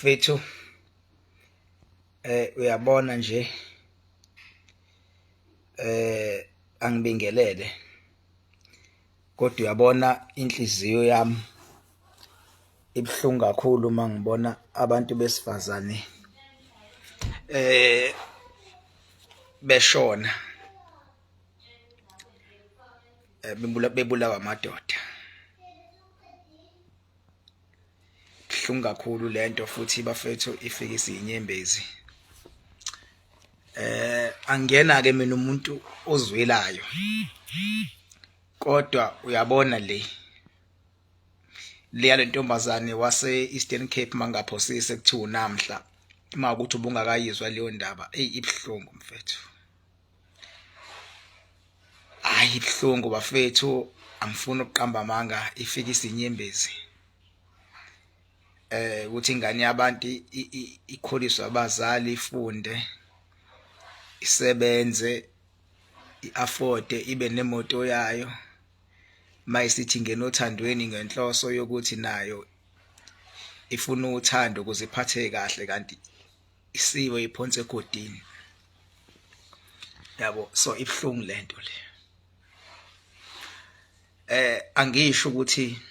Bafethu, uyabona nje, angibingelele, kodwa uyabona inhliziyo yami ibuhlungu kakhulu uma ngibona abantu besifazane beshona, bebulawa amadoda. Buhlungu kakhulu lento futhi bafethu, ifikisa inyembezi. Angena ke mina umuntu ozwelayo, kodwa uyabona le leya lentombazane wase Eastern Cape, mangaphosise kuthiwa unamhla, uma ukuthi ubungakayizwa leyo ndaba, ey, ibhlungu mfethu. Hayi, ibuhlungu bafethu, angifuni ukuqamba amanga, ifikisa inyembezi ukuthi ingane yabantu ikhuliswe abazali, ifunde, isebenze, iafford, ibe nemoto yayo, mayisithi ingena othandweni ngenhloso yokuthi nayo ifuna uthando ukuze iphatheke kahle, kanti isiwe iphonse egodini yabo. So ibhlungu lento le. Angisho ukuthi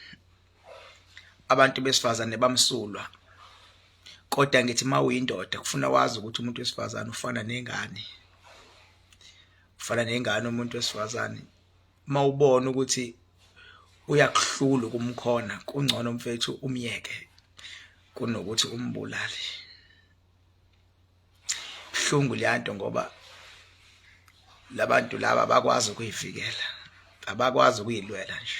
abantu besifazane bamsulwa, kodwa ngithi mawuyindoda kufuna wazi ukuthi umuntu wesifazane ufana nengane, ufana nengane umuntu wesifazane. Mawubona ukuthi uyakuhlula ukumkhona, kungcono mfethu umyeke kunokuthi umbulale. Buhlungu leyanto, ngoba labantu laba abakwazi ukuyivikela, abakwazi ukuyilwela nje,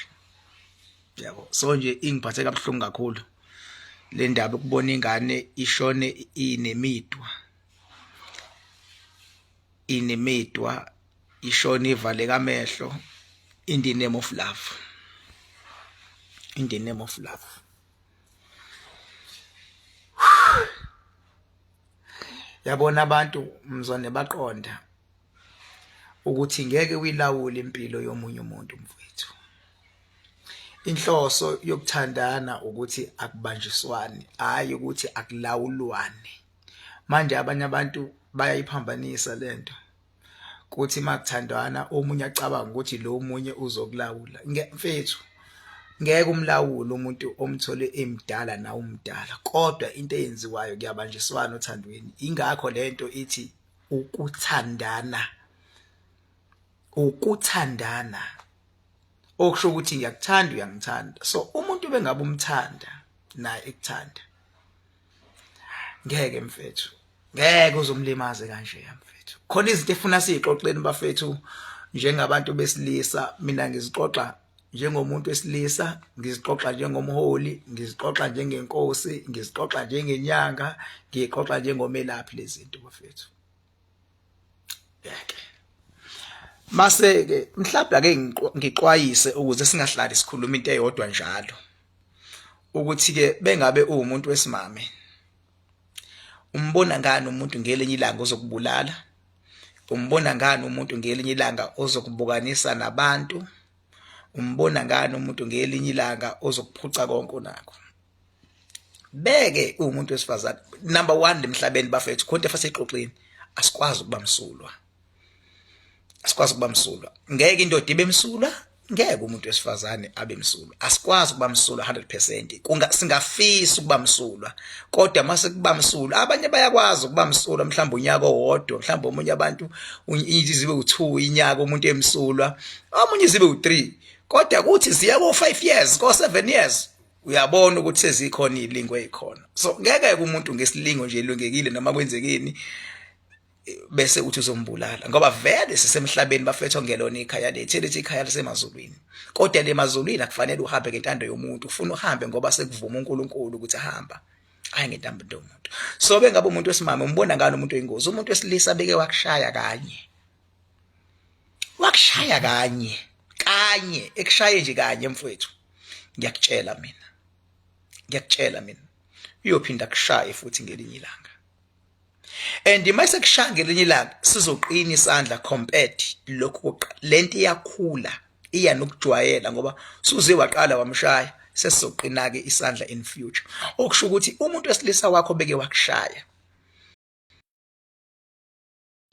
yabo. So nje ingiphathe kabuhlungu kakhulu le ndaba, ukubona ingane ishone inemidwa, inemidwa, ishone ivaleka amehlo, in the name of love, in the name of love. Yabona abantu mzwane baqonda ukuthi ngeke uyilawule impilo yomunye umuntu mfowethu. Inhloso yokuthandana ukuthi akubanjiswane, hhayi ukuthi akulawulwane. Manje abanye abantu bayayiphambanisa lento, kuthi makuthandwana omunye acabanga ukuthi lo omunye uzokulawula. Mfethu, ngeke umlawule umuntu omthole emdala nawe umdala, kodwa into eyenziwayo kuyabanjiswana othandweni. Ingakho lento ithi ukuthandana, ukuthandana okusho ukuthi ngiyakuthanda, uyangithanda. So umuntu bengabe umthanda naye ekuthanda, ngeke mfethu, ngeke uzomlimaze kanje mfethu. Khona izinto efuna siyixoxeni bafethu njengabantu besilisa. Mina ngizixoxa njengomuntu wesilisa, ngizixoxa njengomholi, ngizixoxa njengenkosi, ngizixoxa njengenyanga, ngixoxa njengomelaphi lezi zinto bafethu. Yeke mase ke mhlawumbe ake ngixwayise ukuze singahlali sikhuluma into eyodwa njalo, ukuthi ke bengabe uwumuntu wesimame, umbona ngani umuntu ngelinye ilanga ozokubulala? Umbona ngani umuntu ngelinye ilanga ozokubukanisa nabantu? Umbona ngani umuntu ngelinye ilanga ozokuphuca konke onakho? Beke uwumuntu wesifazane, number 1 emhlabeni bafethu, khonto efasexoxeni, asikwazi ukuba msulwa, asikwazi ukuba msulwa. Ngeke indoda ibe msulwa, ngeke umuntu wesifazane abe msulwa. Asikwazi ukuba msulwa 100%. Kunga singafisa ukuba msulwa, kodwa mase kuba msulwa, abanye bayakwazi ukuba msulwa mhlawumbe unyaka owodwa, mhlawumbe omunye abantu izibe u2 inyaka umuntu emsulwa, omunye izibe u3, kodwa kuthi ziya ko 5 years, ko 7 years, uyabona ukuthi sezikhona izilingo ezikhona. So ngeke umuntu ngesilingo nje elungekile noma kwenzekeni bese uthi uzombulala, ngoba vele sisemhlabeni bafethu, ongelona ikhaya lethu, elithi ikhaya lisemazulwini. Kodwa le mazulwini akufanele uhambe ngentando yomuntu, ufuna uhambe ngoba sekuvuma uNkulunkulu ukuthi hamba, hayi ngentando yomuntu. So bengabe umuntu wesimame umbona ngani umuntu oyingozi? Umuntu wesilisa beke wakushaya kanye, wakushaya kanye kanye, ekushaye nje kanye mfowethu, ngiyakutshela mina, ngiyakutshela mina, uyophinda kushaye futhi ngelinye ilanga. And mase kushaya ngelinye ilanga sizoqina isandla compared lokhu. Lento iyakhula, iya nokujwayela, ngoba suze waqala wamshaya, Sesizoqina ke isandla in future. Okusho ukuthi umuntu wesilisa wakho beke wakushaya.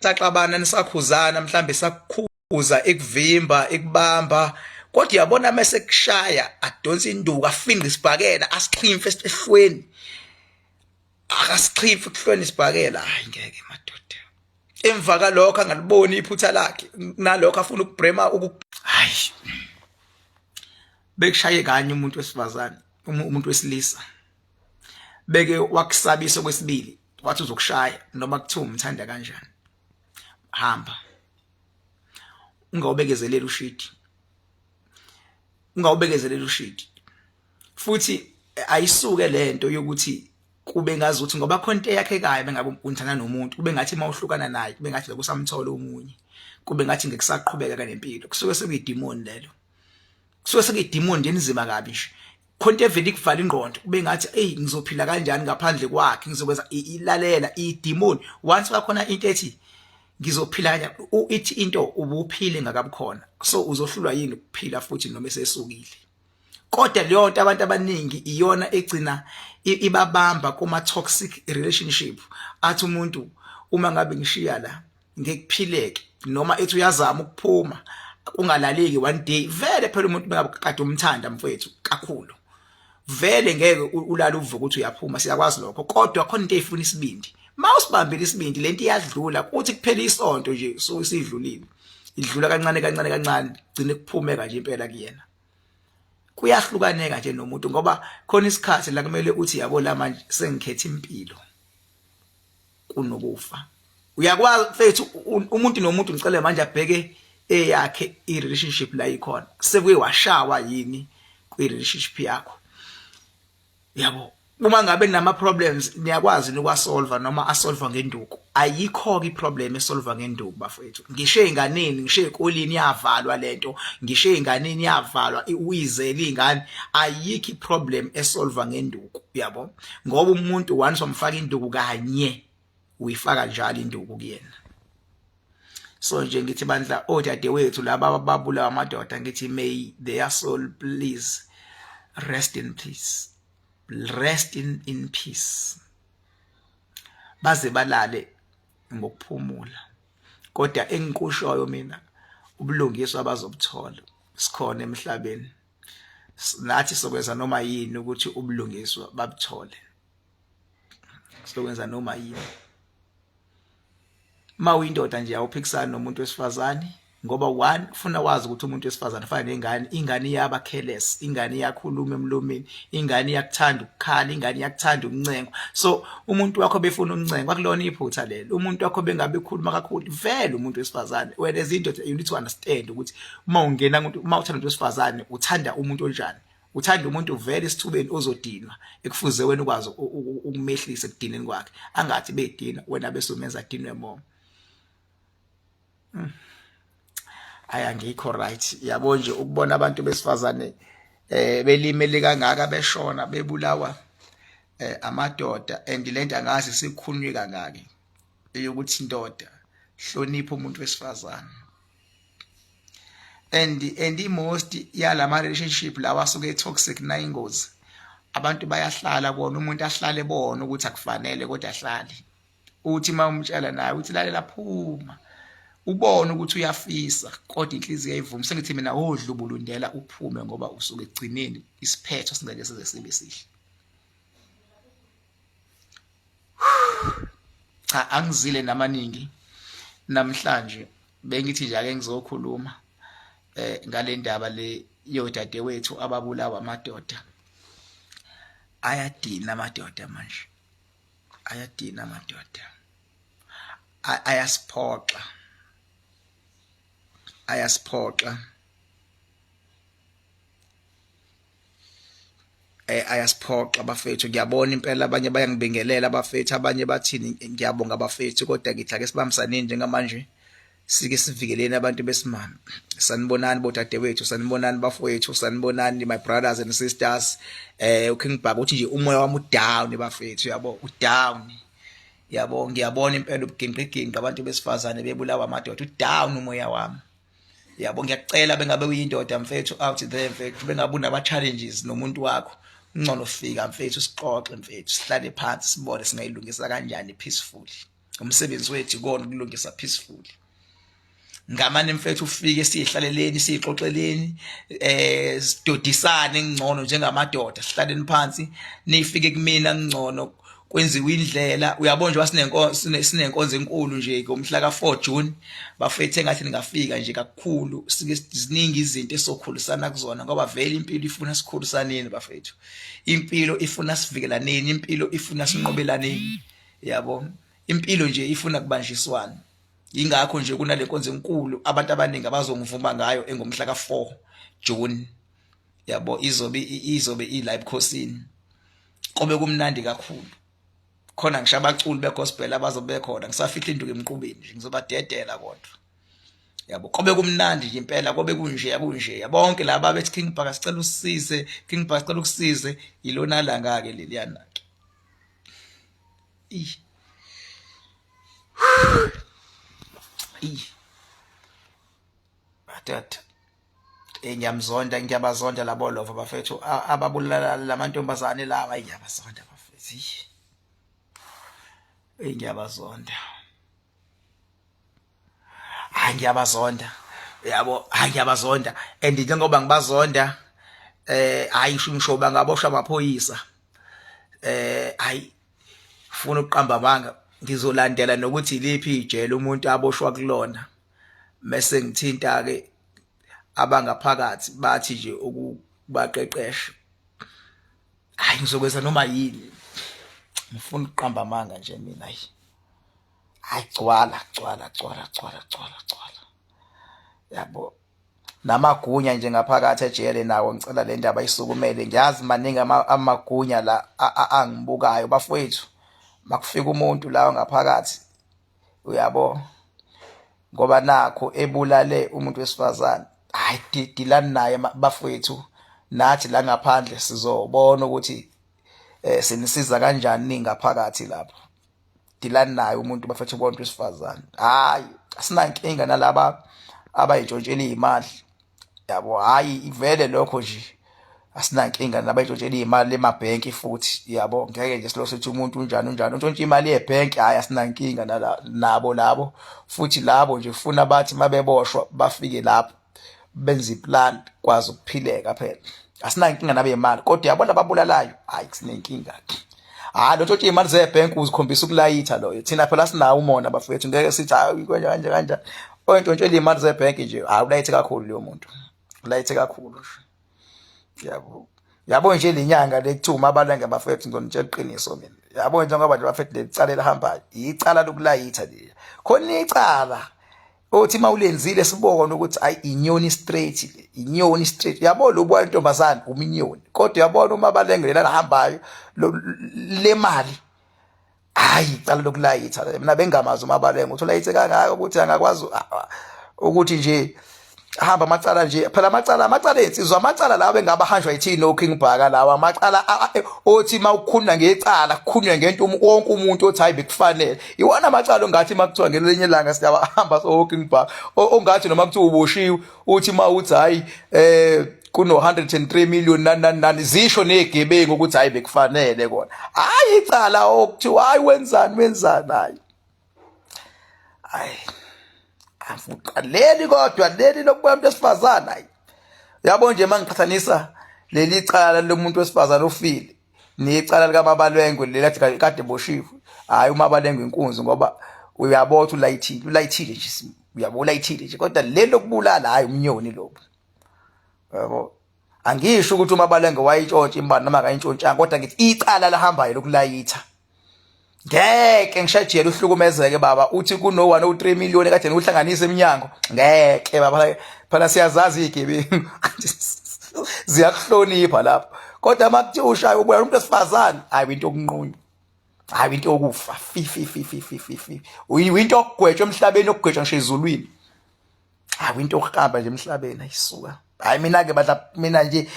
Saxabana nisakhuzana mhlambe sakukhuza ekuvimba ekubamba kodwa uyabona mase kushaya adonsa induku afinqe isibhakela asixhimfe esihlweni akasixhimfe kuhlweni isibhakela. Hayi ngeke madoda, emva kalokho angaliboni iphutha lakhe nalokho afuna ukubrema hayi bekushaye kanye umuntu wesifazane, umuntu wesilisa beke wakusabisa okwesibili wathi uzokushaya noma kuthiwa umthanda kanjani, hamba ungawubekezeleli ushidi, ungawubekezeleli ushidi. Futhi ayisuke lento yokuthi kube ngazuthi ngoba khona into eyakhekayo bengabe unthana nomuntu kube ngathi uma uhlukana naye kube ngathi lokusamthola omunye, kube ngathi ngekusaqhubeka nempilo. Kusuke sekuyidimoni lelo, kusuke sekuyidimoni nje enzima kabi nje. Khona into evele ikuvala ingqondo kube ngathi eyi ngizophila kanjani ngaphandle kwakhe, ngizokwenza ilalela idimoni. Once kwakhona into ethi ngizophila kanjani, ithi into ubuphile ngakabukhona, so uzohlulwa yini ukuphila futhi noma esesukile. Kodwa leyo nto abantu abaningi iyona egcina ibabamba kuma toxic relationship. Athi umuntu uma ngabe ngishiya la ngekuphileke, noma ethi uyazama ukuphuma kungalaleki one day. Vele phela umuntu bengabe kade umthanda mfowethu kakhulu, vele ngeke ulale uvuke ukuthi uyaphuma, siyakwazi lokho. Kodwa khona into eyifuna isibindi, mawusibambile isibindi lento iyadlula. Kuthi kuphela isonto nje so isidlulile, idlula kancane kancane kancane, gcine kuphumeka nje impela kuyena. Kuyahlukaneka nje nomuntu ngoba khona isikhathi la kumele uthi yabo la manje sengikhetha impilo kunokufa. Uyakwazi mfethu, umuntu nomuntu ngicela manje abheke eyakhe i-relationship la ikhona, sekuye washawa yini kwi-relationship yakho, yabo. Uma ngabe ninama problems niyakwazi ukwasolva noma asolva ngenduku. Ayikho ke iproblem esolva ngenduku bafethu. Ngisho einganeni, ngisho ezikoleni iyavalwa lento, ngisho einganeni iyavalwa uyizele ingane. Ayikho iproblem esolva ngenduku, uyabo, ngoba umuntu once wamfaka induku kanye uyifaka njalo induku kuyena. So nje ngithi bandla odadewethu laba ababulawa amadoda, ngithi may their soul please rest in peace, rest in peace, baze balale ngokuphumula. Kodwa engikushoyo mina, ubulungiswa bazobuthola, sikhona emhlabeni nathi sokwenza noma yini ukuthi ubulungiswa babuthole, sokwenza noma yini. Uma uyindoda nje awuphikisani nomuntu wesifazane ngoba one ufuna wazi ukuthi umuntu wesifazane ufana nengane. Ingane iyaba careless, ingane iyakhuluma emlomeni, ingane iyakuthanda ukukhala, ingane iyakuthanda ukuncengwa. So umuntu wakho befuna ukuncengwa, akulona iphutha lelo. Umuntu wakho bengabe ekhuluma kakhulu vele umuntu wesifazane. Wena as indoda you need to understand ukuthi uma ungena umuntu, uma uthanda umuntu wesifazane uthanda umuntu onjani. Uthanda umuntu vele esithubeni ozodinwa, ekufuze wena ukwazi ukumehlisa ekudineni kwakhe, angathi bedina wena bese umenza adinwe more. Ayi angikho right, yabo nje ukubona abantu besifazane belimele kangaka, beshona bebulawa amadoda. And lento angazi sikhulunywe kangaki eyokuthi indoda hlonipha umuntu wesifazane. And i-most yalama relationship lawa asuke toxic na ingozi, abantu bayahlala kona, umuntu ahlale bona ukuthi akufanele kodwa ahlale. Uthi uma umtshela naye uthi lalela phuma, ubone ukuthi uyafisa kodwa inhliziyo ayivumi. Sengithi mina odlubulundela uphume ngoba usuke ekugcineni isiphetho singeke size sibe sihle. Cha angizile namaningi namhlanje, bengithi nje ake ngizokhuluma ngale ndaba le yodadewethu ababulawa amadoda. Ayadina amadoda manje, ayadina amadoda, ayasiphoxa, ayasiphoxa, ayasiphoxa bafethu. Ngiyabona impela abanye bayangibingelela abafethu, abanye bathini, ngiyabonga abafethu, kodwa ngithi ake sibambisaneni njengamanje sike sivikeleni abantu besimame. Sanibonani bodadewethu, sanibonani bafowethu, sanibonani my brothers and sisters. uKing Bhaka uthi nje umoya wami udown bafethu, yabo, udown, yabo. Ngiyabona impela ubuginqiginqi abantu besifazane bebulawa amadoda, udown umoya wami. Yabo, ngiyakucela bengabe uyindoda mfethu out there mfethu, bengabe unama challenges nomuntu wakho, ngcono fika mfethu sixoxe mfethu, sihlale phansi sibone singayilungisa kanjani peacefully. Umsebenzi wethu ikona ukulungisa peacefully. Ngamane mfethu ufike sihlaleleni sixoxeleni, sidodisane ngcono njengamadoda, sihlaleni phansi, nifike kumina ngcono kwenziwe indlela. Uyabona nje sinenkonzo, sinenkonzo enkulu nje ngomhla ka4 June bafethu, engathi ningafika nje kakhulu. Sike ziningi izinto esokhulisana kuzona ngoba vele impilo ifuna sikhulisaneni bafethu, impilo ifuna sivikelaneni, impilo ifuna sinqobelaneni, yabo, impilo nje ifuna kubanjiswana. Ingakho nje kunale nkonzo enkulu abantu abaningi abazongivuma ngayo engomhla ka4 June, yabo, izobe ila ebukhosini, kobe kumnandi kakhulu khona, ngisho abaculi begospel abazobe bekhona. Ngisafihla induku emqubeni nje, ngizobadedela kodwa, yabo, kobe kumnandi nje impela, kobe kunje kunje. Bonke laba bethi King Bhaka sicela usisize, King Bhaka sicela ukusize, ilona langa ke leliyana ke. Madoda, ngiyamzonda, ngiyabazonda labo lova bafethu ababulala lamantombazane lawa. Ngiyabazonda bafethu, ngiyabazonda, hayi ngiyabazonda, yabo, hayi ngiyabazonda. And njengoba ngibazonda, hayi ngisho bangaboshwa amaphoyisa, hayi funa ukuqamba amanga, ngizolandela nokuthi iliphi ijele umuntu aboshwa kulona, mase ngithinta ke abangaphakathi bathi nje ukubaqeqesha. Hayi ngizokwenza noma yini, ngifuna ukuqamba amanga nje mina. Hayi hayi, gcwala gcwala gcwala gcwala gcwala gcwala, yabo, namagunya nje ngaphakathi ejele nawo ngicela le ndaba isukumele. Ngiyazi maningi amagunya la angibukayo bafowethu. Makufika umuntu la ngaphakathi, uyabo, ngoba nakho ebulale umuntu wesifazane, hayi dilani naye bafowethu. Nathi la ngaphandle sizobona ukuthi sinisiza kanjani ngaphakathi lapho. Dilani naye umuntu bafethu, bonke wesifazane. Hayi asinankinga nalaba abayintshontshela imali, yabo, hayi ivele lokho nje, asinankinga nabayintshontshela imali emabhenki futhi, yabo. Ngeke nje silo sithi umuntu unjani unjani untshontsha imali yebhenki, hayi asinankinga nabo labo futhi. Labo nje funa bathi mabeboshwa bafike lapho benza iplan kwazi ukuphileka phela, asinankinga nabemali. Kodwa yabona ababulalayo, hayi sinenkinga. Hayi lo ntshontsha imali zebhenki uzikhombisa ukulayitha loyo, thina phela sinawo umona bafethu, ngeke sithi hayi kanje kanje kanje. Oyintshontshela imali zebhenki nje, hayi ulayithe kakhulu leyo muntu, ulayithe kakhulu nje, yabo. Yabo nje lenyanga lekuthiwa uMabalenge bafethu, ngizonitshela iqiniso mina, yabo, njengoba nje bafethu lecala elihambayo icala lokulayitha leli, khona icala othi mawulenzile sibone ukuthi ayi inyoni straight le, inyoni straight, yabo. Lo buya intombazane uminyoni, kodwa uyabona uma balengelela lahambayo le mali, hayi icala lokulayitha. Mina bengamazi uMabalenge ukuthi ulayithe kangaka ukuthi angakwazi ukuthi nje hamba amacala nje phela, amacala ensizwa, amacala lawa engaba hanjwa yithini no King Bhaka, lawa amacala othi mawukhuluma ngecala kukhulunywe ngento wonke umuntu othi hayi bekufanele. Iwona amacala ongathi makuthiwa ngelinye ilanga siyahamba so King Bhaka, ongathi noma kuthiwa uboshiwe uthi mawuthi hayi kuno 103 million nani nani nani, zisho nezigebengu ukuthi hayi bekufanele kona. Hayi icala okuthiwa hayi wenzani wenzani, hayi hayi afuqa leli, kodwa leli lokubuya umuntu wesifazane, hayi yabo nje mangiqhathanisa leli cala lomuntu wesifazane ofile necala likaMabalengwe leli kade boshiwe, hayi uMabalengwe inkunzi ngoba uyabona ukuthi ulayithile, ulayithile nje, uyabo, ulayithile nje. Kodwa leli lokubulala, hayi umnyoni lobu, yabo. Angisho ukuthi uMabalengwe wayintshontsha imali noma akayintshontshanga, kodwa ngithi icala lahambayo lokulayitha. Ngeke ngishajiyele uhlukumezeke baba, uthi kuno 103 million kade niwuhlanganisa eminyango, ngeke baba, phela siyazazi izigebengu ziyakuhlonipha lapho. Kodwa makuthiwa ushaya ubulala umuntu wesifazane, hayi into yokunqunywa, hayi into yokufa, fi fi fi fi fi fi fi, into yokugwetshwa emhlabeni, yokugwetshwa ngisho ezulwini, hayi into yokuhamba nje emhlabeni ayisuka. Hayi mina ke badla mina nje,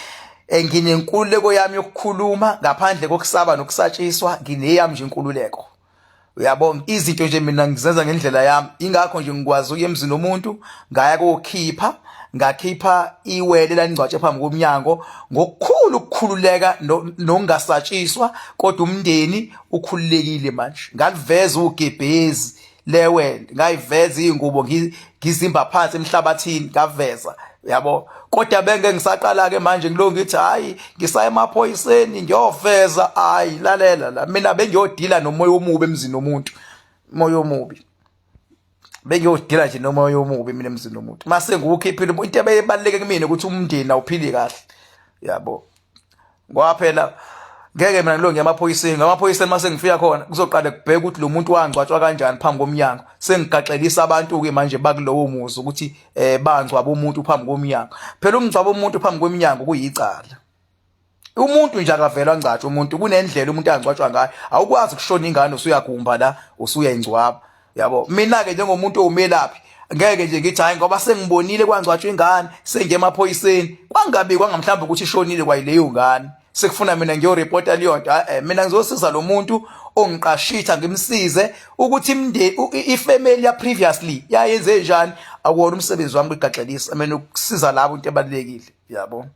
nginenkululeko yami yokukhuluma ngaphandle kokusaba nokusatshiswa, ngineyami nje inkululeko. Uyabona izinto nje mina ngizenza ngendlela yami, ingakho nje ngikwazi ukuya emzini womuntu ngaya kokhipha, ngakhipha iwele langcwatshe phambi komnyango ngokukhulu ukukhululeka nokungasatshiswa, kodwa umndeni ukhululekile manje. Ngaliveza ugebhezi lewele, ngayiveza izingubo ngizimba phansi emhlabathini, ngaveza yabo. Kodwa benge ngisaqala ke manje ngilo ngithi hayi ngisaya emaphoyiseni ngiyofeza. Hayi lalela la, mina bengiyodila nomoya omubi emzini womuntu, umoya omubi bengiyodila nje nomoya omubi mina emzini womuntu. Mase ngiwukhiphile, into ebeyibaluleke kumina ukuthi umndeni awuphili kahle yabo, ngoba phela ngeke mina ngilo ngiyamaphoyiseni. Ngamaphoyiseni mase ngifika khona kuzoqale kubheke ukuthi lo muntu wangcwatshwa kanjani phambi komnyango. Sengigaxelisa abantu ke manje bakulowo muzi ukuthi bangcwaba umuntu phambi komnyango. Phela umngcwaba umuntu phambi komnyango kuyicala. Umuntu nje akavelwa ngcatshwa umuntu, kunendlela umuntu angcwatshwa ngayo. Awukwazi ukushona ingane usuyagumba la usuyayingcwaba yabo. Mina ke njengomuntu owumelaphi ngeke nje ngithi hayi ngoba sengibonile kwangcwatshwa ingane sengiye emaphoyiseni, kwangabikwa ngamhlawumbe ukuthi ishonile kwayileyo ngane, sekufuna mina ngiyoripota leyo nto. Mina ngizosiza lo muntu ongiqashitha, ngimsize ukuthi imndeni ifamily ya previously yayenze njani. Akuwona umsebenzi wami ukuyigaxelisa mina, ukusiza labo into ebalulekile yabo,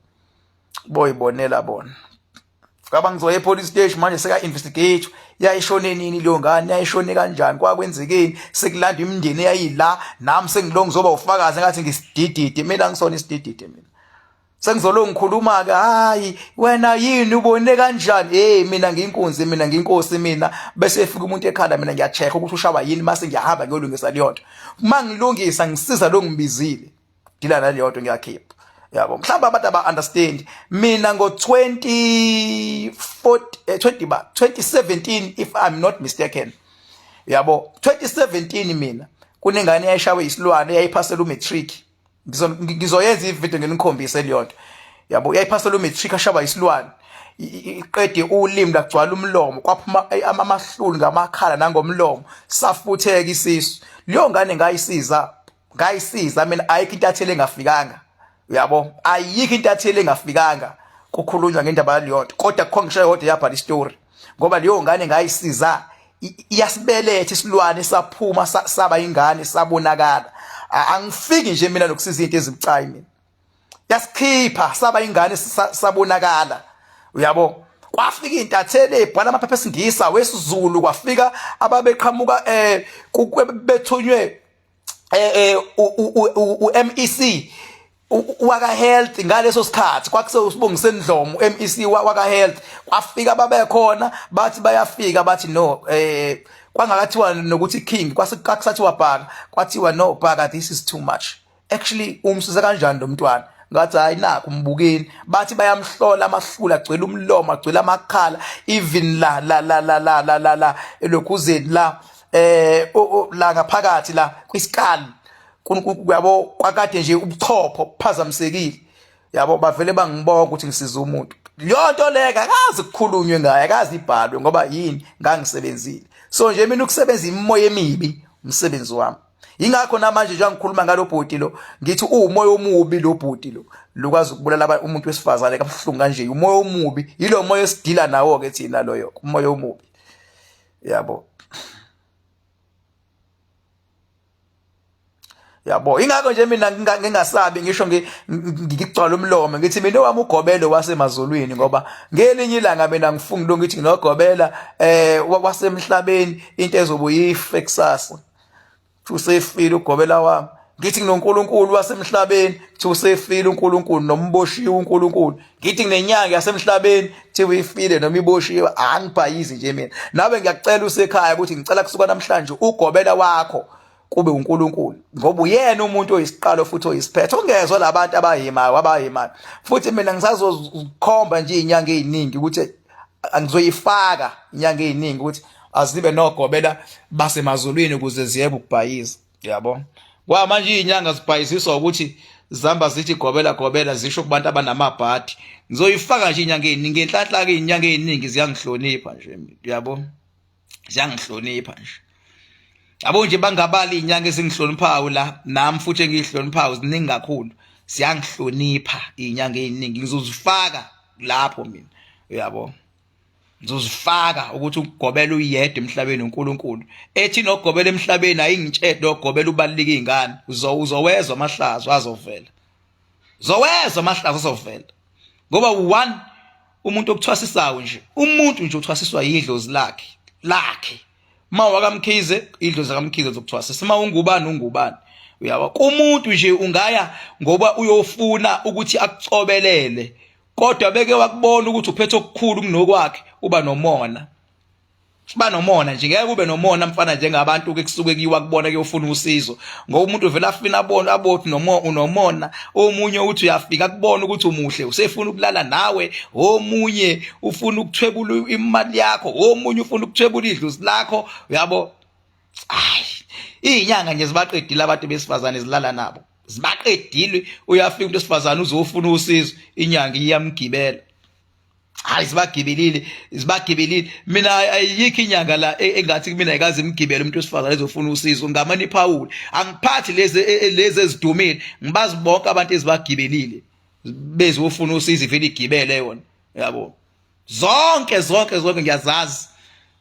boyibonela bona. Ngaba ngizoya epolice station manje seka investigate yayishone nini leyo ngane, yayishone kanjani, kwakwenzekeni, sekulanda imindeni eyayila, nami sengilo ngizoba ufakazi ngathi ngisidididi. Mina ngisona isidididi mina, sengizolo ngikhuluma ke, hayi wena yini ubone kanjani, hey mina ngiyinkunzi, mina ngiyinkosi mina. Bese efika umuntu ekhala, mina ngiyacheck ukuthi ushawa yini, mase ngiyahamba ngiyolungisa leyo nto. Uma ngilungisa ngisiza lo ngibizile dila naleyo nto, ngiyakhipha yabo. Mhlawumbe abantu aba understand mina ngo 20 20 ba 2017 if I'm not mistaken yabo, 2017 mina kunengane eyayishawe isilwane, eyayiphasela umatric. Ngizoyenza ivideo nginikhombise leyo nto yabo. Yayiphasela umatric, ashawa isilwane, iqede ulimi lagcwala umlomo, kwaphuma amahlulu ngamakhala nangomlomo, safutheka isisu. Leyo ngane ngayisiza, ngayisiza mina. Ayikho intatheli engafikanga uyabo, ayikho intatheli engafikanga kukhulunywa ngendaba yaleyo nto, kodwa kukho ngisho eyodwa yabhala istory, ngoba leyo ngane ngayisiza iyasibeletha isilwane saphuma saba ingane sabonakala. Angifiki nje mina nokusiza into ezibucayi mina, yasikhipha saba ingane sabonakala uyabo. Kwafika intatheli ebhala amaphepha esingisa wesiZulu, kwafika ababeqhamuka bethunywe u-MEC waka health ngaleso sikhathi, kwakuse uSibongiseni Ndlomo MEC waka health. Kwafika babekhona, bathi bayafika bathi no, kwangakathiwa nokuthi king, kwakusathiwa Bhaka, kwathiwa no Bhaka, this is too much actually, umsiza kanjani lo mntwana? Ngathi hayi nakho umbukeni, bathi bayamhlola, amahlula agcwele umlomo, agcwele amakhala, even la la la la la la la la elokhuzeni la la ngaphakathi la kwisikali yabo, kwakade nje ubuchopho buphazamisekile yabo. Bavele bangibonga ukuthi ngisiza umuntu. Leyo nto leyo akazi kukhulunywe ngayo, akazi ibhalwe, ngoba yini, ngangisebenzile. So nje mina ukusebenza imimoya emibi umsebenzi wami, ingakho namanje nje ngikhuluma ngalo bhuti lo, ngithi uwumoya omubi lo bhuti lo, lokwazi ukubulala umuntu wesifazane kabuhlungu kanje, umoya omubi. Yilo moya esidila nawo ke thina loyo, umoya omubi yabo yabo. Ingakho nje mina ngingasabi ngisho ngigcwala umlomo ngithi mina owami ugobelo wasemazulwini, ngoba ngelinye ilanga mina ngifunga lo ngithi nginogobela wasemhlabeni, into ezobuyife kusasa usefile ugobela wami. Ngithi nginoNkulunkulu wasemhlabeni, kuthi usefile uNkulunkulu nomboshiwe uNkulunkulu. Ngithi nginenyanga yasemhlabeni, kuthiwa ifile noma iboshiwe. Angibhayizi nje mina. Nawe ngiyakucela usekhaya ukuthi ngicela kusuka namhlanje ugobela wakho kube uNkulunkulu, ngoba uyena umuntu oyisiqalo futhi oyisiphetho. Ungezwa labantu abahimayo abahimayo. Futhi mina ngisazokhomba nje izinyanga eziningi ukuthi angizoyifaka inyanga eziningi ukuthi azibe nogobela basemazulwini ukuze ziyeke ukubhayiza yabo. Kwamanje izinyanga zibhayiziswa ukuthi zihamba zithi gobela gobela, zisho kubantu abanamabhadi. Ngizoyifaka nje inyanga eziningi ngenhlanhla ke, izinyanga eziningi ziyangihlonipha nje yabo, ziyangihlonipha nje yabo nje. Bangabali izinyanga ezingihloniphayo la, nami futhi engiyihloniphayo ziningi kakhulu, ziyangihlonipha izinyanga eziningi, ngizozifaka lapho mina uyabo. Ngizozifaka ukuthi ugobela uyedwa emhlabeni uNkulunkulu. Ethi nogobela emhlabeni ayingitshele nogobela ubaluleka izingane. Uzowezwa amahlazo azovela. Zowezwa amahlazo azovela. Ngoba one umuntu okuthwasisayo nje, umuntu nje uthwasiswa yidlozi lakhe, lakhe. Uma wakaMkhize idlozi lakaMkhize zokuthwasisa. Uma ungubani ungubani. Uyabo? Kumuntu nje ungaya ngoba uyofuna ukuthi akucobelele. Kodwa beke wakubona ukuthi uphethe okukhulu kunokwakhe uba nomona. Siba nomona nje ngeke ube nomona mfana njengabantu ke kusuke kuyiwa kubona kuyofuna usizo ngoba umuntu uvela afina abone abothi noma unomona omunye uthi uyafika kubona ukuthi umuhle usefuna ukulala nawe omunye ufuna ukuthwebula imali yakho omunye ufuna ukuthwebula idlozi lakho uyabo. Hayi izinyanga nje zibaqedile abantu besifazane zilala nabo zibaqedile. Uyafika umuntu wesifazane uzofuna usizo inyanga iyamgibela. Hayi zibagibelile zibagibelile. Mina ayikho inyanga la engathi kumina ayikaze imgibele umuntu wesifazane ezofuna usizo. Ngamane iphawule angiphathi lezi lezi ezidumile ngibazi bonke abantu ezibagibelile bezofuna usizo ivele igibele yona yabo. Zonke zonke zonke ngiyazazi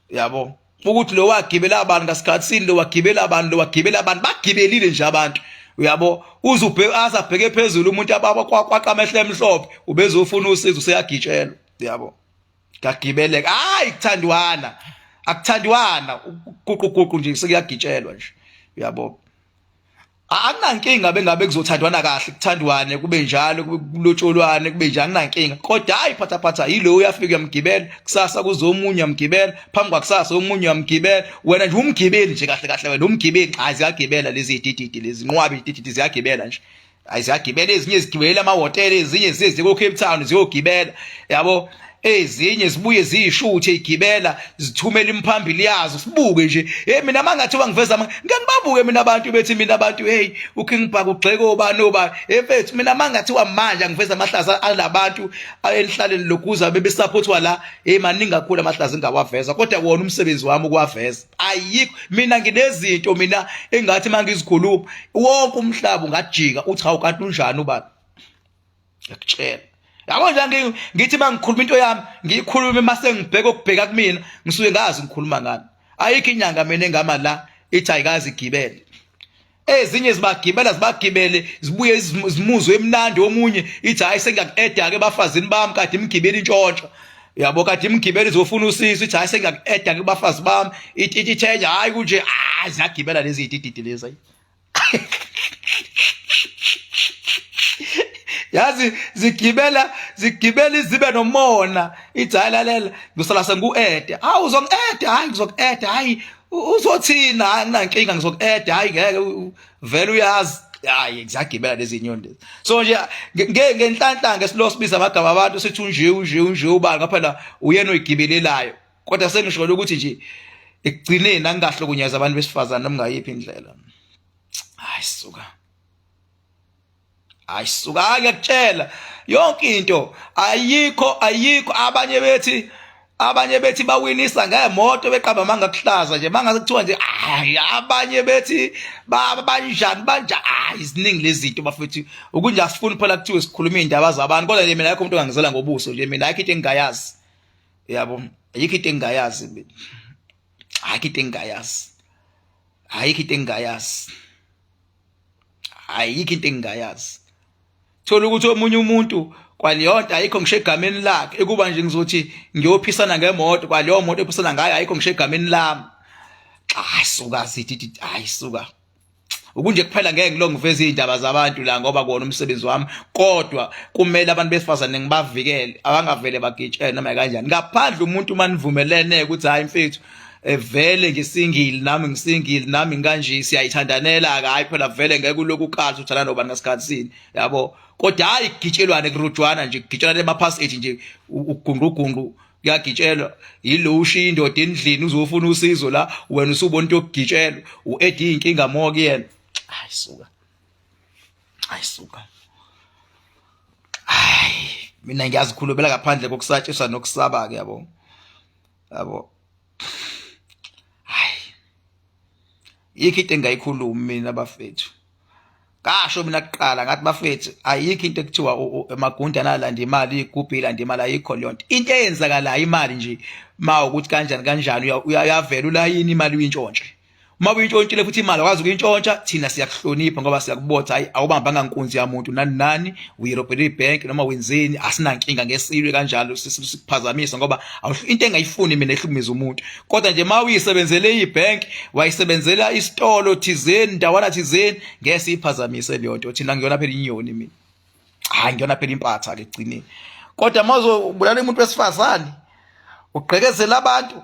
yabo ukuthi lo wagibela abantu ngasikhathini lo wagibela abantu lo wagibela abantu bagibelile nje abantu uyabo. Uze ubheke aze abheke phezulu umuntu ababa kwakwaqa amehlo emhlophe ubezofuna usizo useyagitshelwa uyabo. Ngagibeleka hayi kuthandwana akuthandwana guquguqu nje sekuyagitshelwa nje uyabo. Akunankinga bengabe kuzothandwana kahle kuthandwane kube njalo kulotsholwane kube njalo akunankinga kodwa hayi phatha phatha yilo uyafika uyamgibela kusasa kuzomunye uyamgibela phambi kwakusasa omunye uyamgibela wena nje umgibeli nje kahle kahle wena umgibeli. Hayi ziyagibela lezi dididi lezi nqwabi dididi ziyagibela nje. Hayi ziyagibela ezinye zigibela amahhotela ezinye ziye ko Cape Town ziyogibela yabo. Ezinye zibuye ziyishuthe igibela zithumela imphambili yazo sibuke nje. Hey mina mangathiwa ngiveza ngeke ngibabuke mina abantu bethi mina abantu hey uKing Bhaka ugxeke obani obani. Hey mfethu mina mangathiwa manje ngiveza amahlaza alabantu enhlaleni lokuza bebesupportwa la hey maningi kakhulu amahlaza engawaveza kodwa wona umsebenzi wami ukuwaveza. Ayikho mina nginezinto mina engathi mangizikhuluma wonke umhlaba ungajika uthi hawu kanti unjani ubani. Ngiyakutshela yabo nje ngithi mangikhuluma into yami ngiyikhulume mase ngibheka okubheka kumina ngisuke ngazi ngikhuluma ngani. Ayikho inyanga mina engama la ithi ayikazi igibele. Ezinye zibagibela zibagibele zibuye zimuzwe emnandi omunye ithi hayi sengiyaku-eda ke ebafazini bami kade imgibela intshontsho yabo kade imgibela izofuna usizo ithi hayi sengiyaku-eda ke kubafazi bami ithi ithenja hayi kunje ah ziyagibela lezi dididi lezi. Yazi zigibela zigibela izibe nomona ithi hayi lalela ngisala sengu-ede hawu uzongi-ede hayi ngizoku-ede hayi uzothina hayi anginankinga ngizoku-ede hayi ngeke vele uyazi hayi ziyagibela lezi nyoni lezi. So nje ngenhlanhla ngesilo sibiza amagama abantu sithi unje unje unje ubani ngaphela uyena oyigibelelayo kodwa sengisholo ukuthi nje ekugcineni angingahlukunyezwa abantu besifazane noma ngayiphi indlela. Hayi suka hayi suka ngiyakutshela yonke into ayikho ayikho. Abanye bethi bawinisa ngemoto beqamba mangakuhlaza nje mangase kuthiwa nje hayi abanye bethi banjani banja hayi ziningi lezi zinto bafethu ukunje asifuni phela kuthiwe sikhuluma izindaba zabantu kodwa nje mina ayikho umuntu ongangizela ngobuso nje mina ayikho into engingayazi yabo ayikho into engingayazi mina ayikho into engingayazi ayikho into engingayazi ayikho into engingayazi. Thola ukuthi omunye umuntu kwaleyonto ayikho ngisho egameni lakhe ekuba nje ngizothi ngiyophisana ngemoto kwaleyo moto ephisana ngayo ayikho ngisho egameni lami. Hayi suka sithi hayi suka ukunje kuphela ngeke ngilo ngiveze izindaba zabantu la ngoba kona umsebenzi wami kodwa kumele abantu besifazane ngibavikele abangavele bagitshele noma kanjani ngaphandle umuntu uma nivumelene ukuthi hayi mfethu vele ngisingile nami ngisingile nami ngikanje siyayithandanela ke hayi phela vele ngeke uloku ukhathi uthanda nobani ngasikhathi sini yabo kodwa hayi kugitshelwane kurujwana nje kugitshelana ema-passage nje ugunqugunqu kuyagitshelwa yilo ushiya indoda endlini uzofuna usizo la wena usubona into yokugitshelwa u-edi iy'nkinga more kuyena. Hayi suka hayi suka hayi mina ngiyazikhulumela ngaphandle kokusatshiswa nokusaba-ke yabo yabo. Hayi yikho into engayikhulumi mina bafethu. Ngasho mina kuqala ngathi bafethu ayikho into ekuthiwa emagundane alanda imali igubhu ilanda imali ayikho leyo nto. Into eyenzakalayo imali nje ma ukuthi kanjani kanjani uyavela ulayini imali uyintshontshe. Uma uyintshontshile futhi imali akwazi ukuyintshontsha thina siyakuhlonipha ngoba siyakubotha hayi awubambanga nkunzi yamuntu nani nani uyirobhele ibhenki noma wenzeni asinankinga ngesilwe kanjalo sikuphazamisa ngoba into engayifuni mina ehlukumeza umuntu kodwa nje uma uyisebenzele ibhenki wayisebenzela isitolo thizeni ndawana thizeni ngeke siyiphazamise leyo nto thina ngiyona phela inyoni mina hayi ngiyona phela impatha ke egcineni kodwa uma uzobulala umuntu wesifazane ugqekezela abantu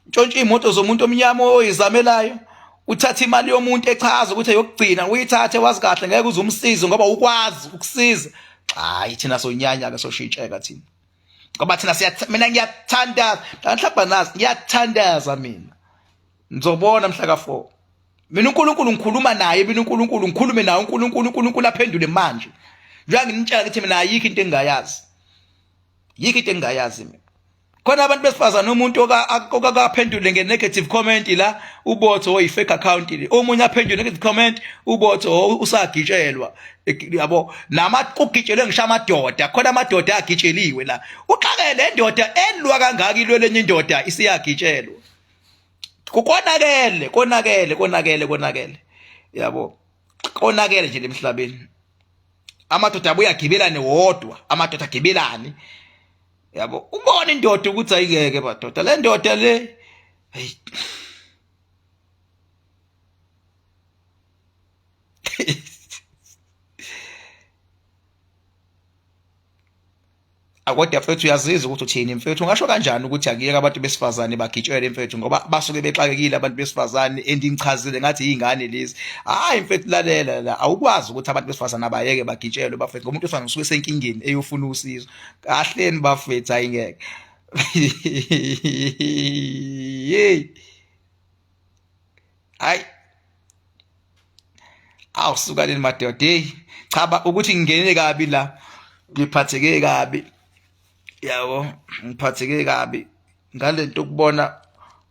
ntshontshe iy'moto zomuntu omnyama oyizamelayo uthathe imali yomuntu echaza ukuthi eyokugcina uyithathe wazi kahle ngeke uze umsize ngoba ukwazi ukusiza hayi thina sonyanya-ke soshintsheka thina ngoba thina siya mina ngiyathandaza mhlawumbe nazi ngiyathandaza mina ngizobona mhla ka-4 mina uNkulunkulu ngikhuluma naye mina uNkulunkulu ngikhulume naye uNkulunkulu uNkulunkulu aphendule manje njengoba nginitshela ukuthi mina ayikho into engingayazi yikho into engingayazi mina khona abantu besifazane umuntu okakaphendule nge-negative comment la ubotho oyi-fake account le omunye aphendule negative comment ubotho usagitshelwa yabo nama kugitshelwe ngisho amadoda khona amadoda agitsheliwe la uxake le ndoda elwa kangaka ilwe lenye indoda isiyagitshelwa konakele konakele konakele konakele yabo konakele nje lemhlabeni amadoda abuye agibelane wodwa amadoda agibelane yabo ubona indoda ukuthi ayingeke badoda le ndoda le hey Akodwa mfethu uyazizwa ukuthi uthini mfethu ungasho kanjani ukuthi akuyeke abantu besifazane bagitshelwe mfethu ngoba basuke bexakekile abantu besifazane endichazile ngathi izingane lezi hayi mfethu lalela la awukwazi ukuthi abantu besifazane abayeke bagitshelwe bafethu ngoba umuntu wesifazane usuke senkingeni eyofuna usizo kahleni bafethu hayi ngeke hey hayi awu suka leni madoda hey cha ba ukuthi ngingene kabi la ngiphatheke kabi yabo ngiphatheke kabi ngalento ukubona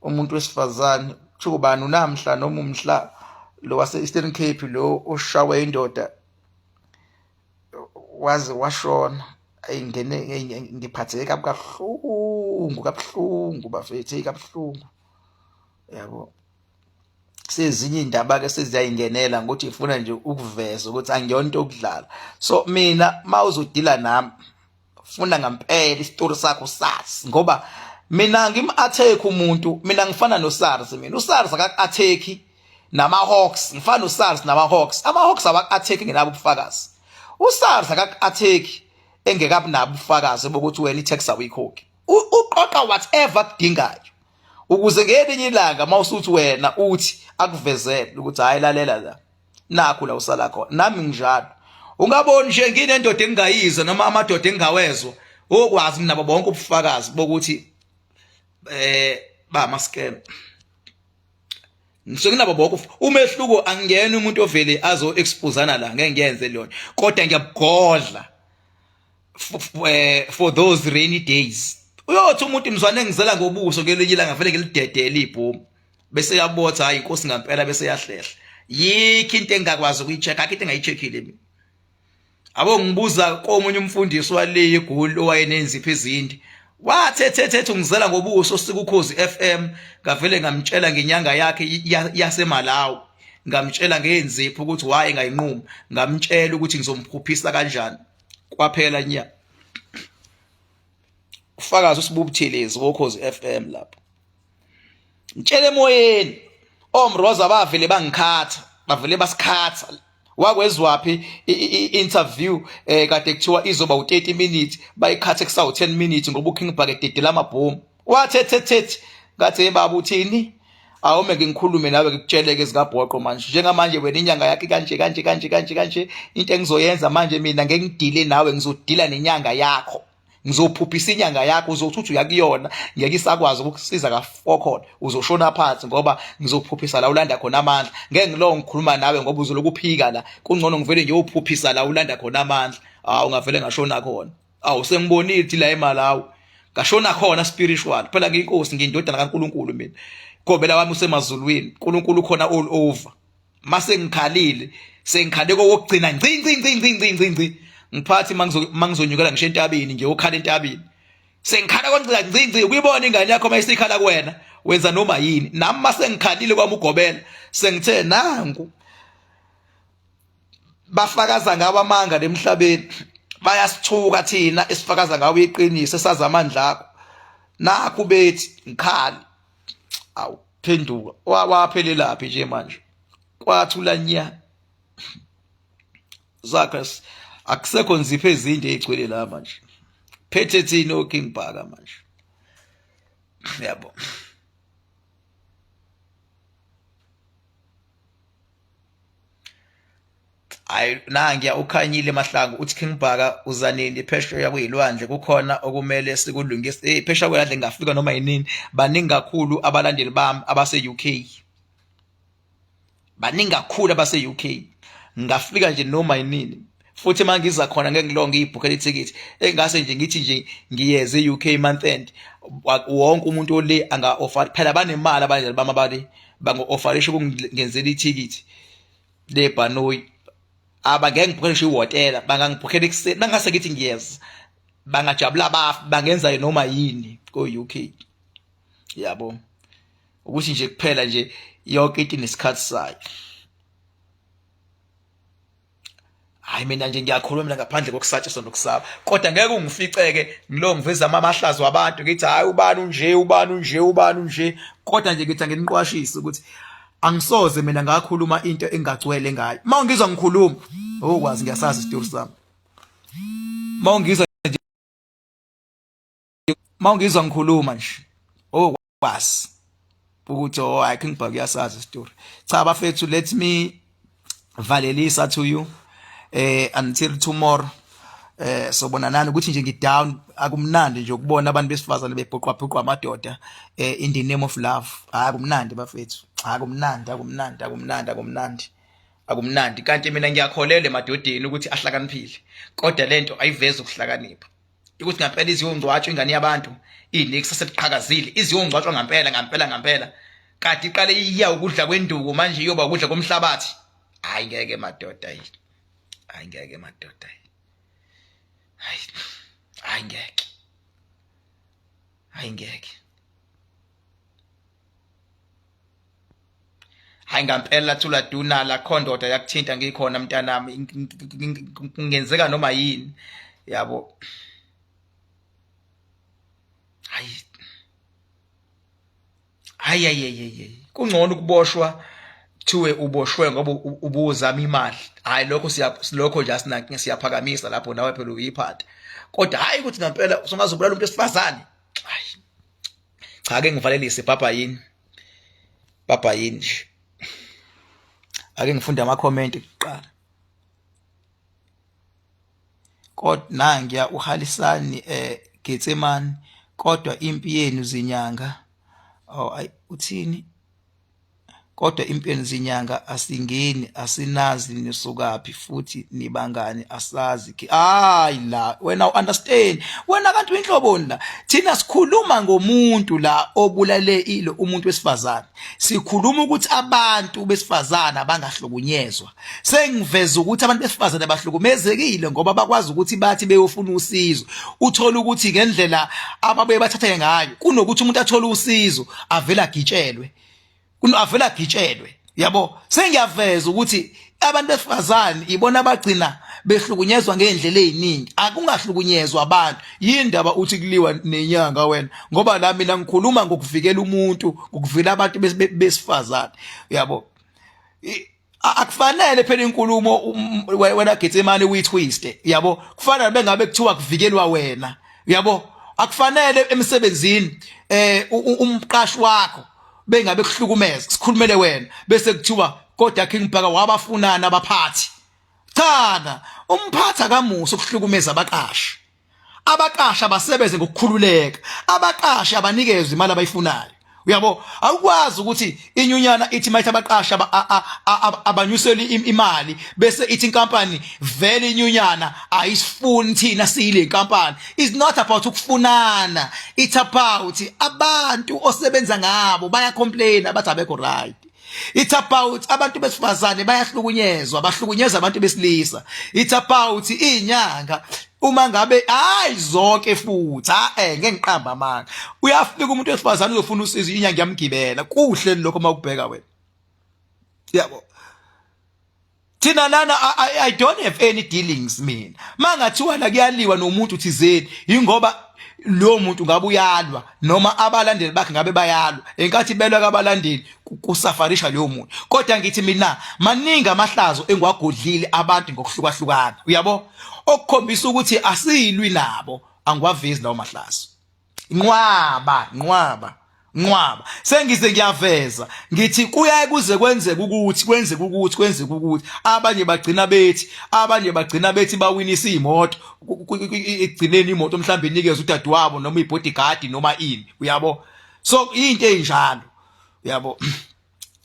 umuntu wesifazane kuthiwa ubani unamhla noma umhla lo wase Eastern Cape lo oshawe indoda waze washona ayingene ngiphatheke kabi kabuhlungu kabuhlungu bafethu kabuhlungu yabo sezinye indaba ke seziyayingenela ngokuthi ifuna nje ukuveza ukuthi angiyona into yokudlala so mina mawuzodila nami funa ngampela isitori sakho sazi ngoba mina ngim-attack umuntu mina ngifana no-SARS mina u-SARS akaku-attack nama-hawks ngifana no-SARS nama-hawks ama-hawks awaku-attack ngenabo ubufakazi u-SARS akaku-attack engekabi nabo ubufakazi bokuthi wena i-tax awuyikhokhi uqoqa whatever akudingayo ukuze ngelinye ilanga mawusuthi wena uthi akuvezele ukuthi hayi lalela la nakho la usala khona nami nginjalo ungaboni nje nginendoda engingayizwa noma amadoda engingawezwa okwazi nginabo bonke ubufakazi bokuthi eh ba ama scam ngisuke nginabo bonke umehluko angiyena umuntu ovele azo exposana la ngeke ngiyenze lona kodwa ngiyabugodla for those rainy days uyothi umuntu mzwane ngizela ngobuso ngelinye ilanga vele ngilidedele ibhomu bese yabotha hayi inkosi ngempela bese yahlehla yikho into engakwazi ukuyi-check akho into engayi-checkile mina abo ngibuza komunye umfundisi wale egoli owayenenzipho ezinde wathi ethethe ungizela ngobuso sikukhozi FM ngavele ngamtshela ngenyanga yakhe yaseMalawi ngamtshela ngenzipho ukuthi why engayinquma ngamtshela ukuthi ngizomphuphisa kanjani kwaphela nya ufakazi uSibubuthelezi wokhozi FM lapho ngitshele emoyeni omroza bavele bangikhatha bavele basikhatha wakwezwaphi i-interview eh kade kuthiwa izoba u30 minutes bayikhathe kusawu 10 minutes ngoba uKing Bhaka ededela amabhomu wathe the the ngathi baba uthini awume ngikhulume nawe ngikutsheleke ezikabhoqo manje njengamanje wena inyanga yakhe kanje kanje kanje kanje kanje into engizoyenza manje mina ngeke ngidile nawe ngizodila nenyanga yakho ngizophuphisa inyanga yakho uzothi uthi uyakuyona ngeke isakwazi ukukusiza kafokhona uzoshona phansi ngoba ngizophuphisa la ulanda khona amandla ngeke ngilowo ngikhuluma nawe ngoba uzolokuphika la kungcono ngivele ngiyophuphisa la ulanda khona amandla awu ngavele ngashona khona awu sengibonile ukuthi la eMalawi ngashona khona spiritual phela ngiyinkosi ngiyindodana kaNkuluNkulu mina gobela wami usemazulwini uNkulunkulu ukhona all over. Mase ngikhalile, sengikhale kokugcina ngci ngci ngci ngci ngci ngci ngci. Ngiphathi mangizonyukela ngisho entabeni ngiyokhala entabeni. Sengikhala kongcika ngci ngci ukuyibona ingane yakho mayisikhala kuwena wenza noma yini. Nami mase ngikhalile kwami ugobela sengithe nangu bafakaza ngawo amanga lemhlabeni bayasithuka thina esifakaza ngawo iqiniso esazi amandla akho nakhu bethi ngikhali awu phenduka waphelelaphi nje manje kwathula nya zakhe akusekho nzipho ezinde ezigcwele la manje phethe thina oKing Bhaka manje yabo. Hayi nangiya ukhanyile Mahlangu uthi King Bhaka uzanini phesheya kuyilwandle kukhona okumele sikulungise. Hey phesheya kwelwandle ngingafika noma yinini. Baningi kakhulu abalandeli bami abase UK. Baningi kakhulu abase UK. Ngingafika nje noma yinini. Futhi uma ngiza khona ngeke ngilonge ibhukhela ithikithi engase nje ngithi nje ngiyeze e-UK month end wonke umuntu ole anga-offer phela banemali abalandeli bami abale bango-offerisha ukungenzela ithikithi lebhanoyi abangeke ngibhukhele ngisho ihhotela bangangibhukhela ekuseni bangase ngithi ngiyeza bangajabula bafa bangenza noma yini ko-UK yabo ukuthi nje kuphela nje yonke into inesikhathi sayo. Hayi mina nje ngiyakhuluma mina ngaphandle kokusatshiswa nokusaba kodwa ngeke ungificeke ngilo ngiveza amahlazo abantu ngithi hayi ubani unje ubani unje ubani unje kodwa nje ngithi anginiqwashise ukuthi angisoze mina ngakhuluma into engagcwele ngayo uma ungizwa ngikhuluma okwazi ngiyasazi isitori sami uma ungizwa nje uma ungizwa ngikhuluma nje okwazi ukuthi oh I King Bhaka uyasazi isitori cha bafethu let me valelisa to you until tomorrow sobona nani ukuthi nje ngidown akumnandi nje ukubona abantu besifazane bebhuqwa bhuqwa amadoda in the name of love hayi akumnandi bafethu akumnandi akumnandi akumnandi akumnandi akumnandi kanti mina ngiyakholelwa emadodeni ukuthi ahlakaniphile kodwa lento ayivezi ukuhlakanipha ukuthi ngampela iziyongcwatshwa ingane yabantu inekusasa eliqhakazile iziyongcwatshwa ngampela ngampela ngampela kade iqale iya ukudla kwenduku manje iyoba ukudla komhlabathi hayi ngeke madoda hayi hayi ngeke madoda hayi hayi ngeke hayi ngeke hayi ngampela thula duna la khondoda yakuthinta ngikhona mntanami kungenzeka noma yini yabo hayi hayi hayi kungcono ukuboshwa kuthiwe uboshwe ngoba ubuzama imali hayi lokho siya lokho nje asinankinga siyaphakamisa lapho nawe phela uyiphatha kodwa hayi ukuthi ngempela usungazobulala umuntu esifazane hayi cha ke ngivalelise baba yini baba yini nje ake ngifunde ama comment kuqala kodwa nangiya uhalisani Getsemane kodwa impi yenu zinyanga oh ay uthini kodwa impi yenu zinyanga asingeni asinazi nisukaphi futhi nibangani asazi hayi la wena u-understand wena kanti uyinhloboni la thina sikhuluma ngomuntu la obulale ilo umuntu wesifazane sikhuluma ukuthi abantu besifazane abangahlukunyezwa sengiveza ukuthi abantu besifazane bahlukumezekile ngoba bakwazi ukuthi bathi beyofuna usizo uthola ukuthi ngendlela ababuye bathatheke ngayo kunokuthi umuntu athole usizo avela agitshelwe avela agitshelwe yabo sengiyaveza ukuthi abantu besifazane ibona abagcina behlukunyezwa ngeendlela eziningi akungahlukunyezwa abantu yindaba uthi kuliwa nenyanga wena ngoba la mina ngikhuluma ngokuvikela umuntu ngokuvikela abantu besifazane yabo akufanele phela inkulumo wena Getsemane uyitwiste yabo kufanele bengabe kuthiwa kuvikelwa wena yabo akufanele emsebenzini umqashi wakho bengabe kuhlukumeza sikhulumele wena bese kuthiwa kodwa King Bhaka wabafunana abaphathi cha umphathi akamusa ukuhlukumeza abaqashi abaqashi abasebenze ngokukhululeka abaqashi abanikezwe imali abayifunayo uyabo awukwazi ukuthi inyunyana ithi mayithi abaqashi abanyuseli imali bese ithi inkampani vele inyunyana ayisifuni thina siyile inkampani it's not about ukufunana it's about abantu osebenza ngabo baya complain abathi abekho right. It's about abantu besifazane bayahlukunyezwa, bahlukunyeza abantu besilisa. It's about inyanga uma ngabe hayi zonke futhi ha eh ngeke ngiqamba amanga. Uyafika umuntu wesifazane uzofuna usizo inyanga yamgibela. Kuhle lokho mawubheka wena. Yabo. Thina lana I don't have any dealings mina. Mangathiwa la kuyaliwa nomuntu thizeni ingoba lo muntu ngabe uyalwa noma abalandeli bakhe ngabe bayalwa enkathi belwa kabalandeli kusafarisha leyo muntu kodwa ngithi mina maningi amahlazo engiwagodlile abantu ngokuhlukahlukana uyabo okukhombisa ukuthi asilwi nabo angiwavezi lawo mahlazo nqwaba nqwaba nqwaba sengize ngiyaveza ngithi kuyaye kuze kwenzeke ukuthi kwenzeke ukuthi kwenzeke ukuthi abanye bagcina bethi abanye bagcina bethi bawinisa imoto ekugcineni imoto mhlawumbe inikeze udadewabo noma ibodyguard noma ini uyabo so into enjalo uyabo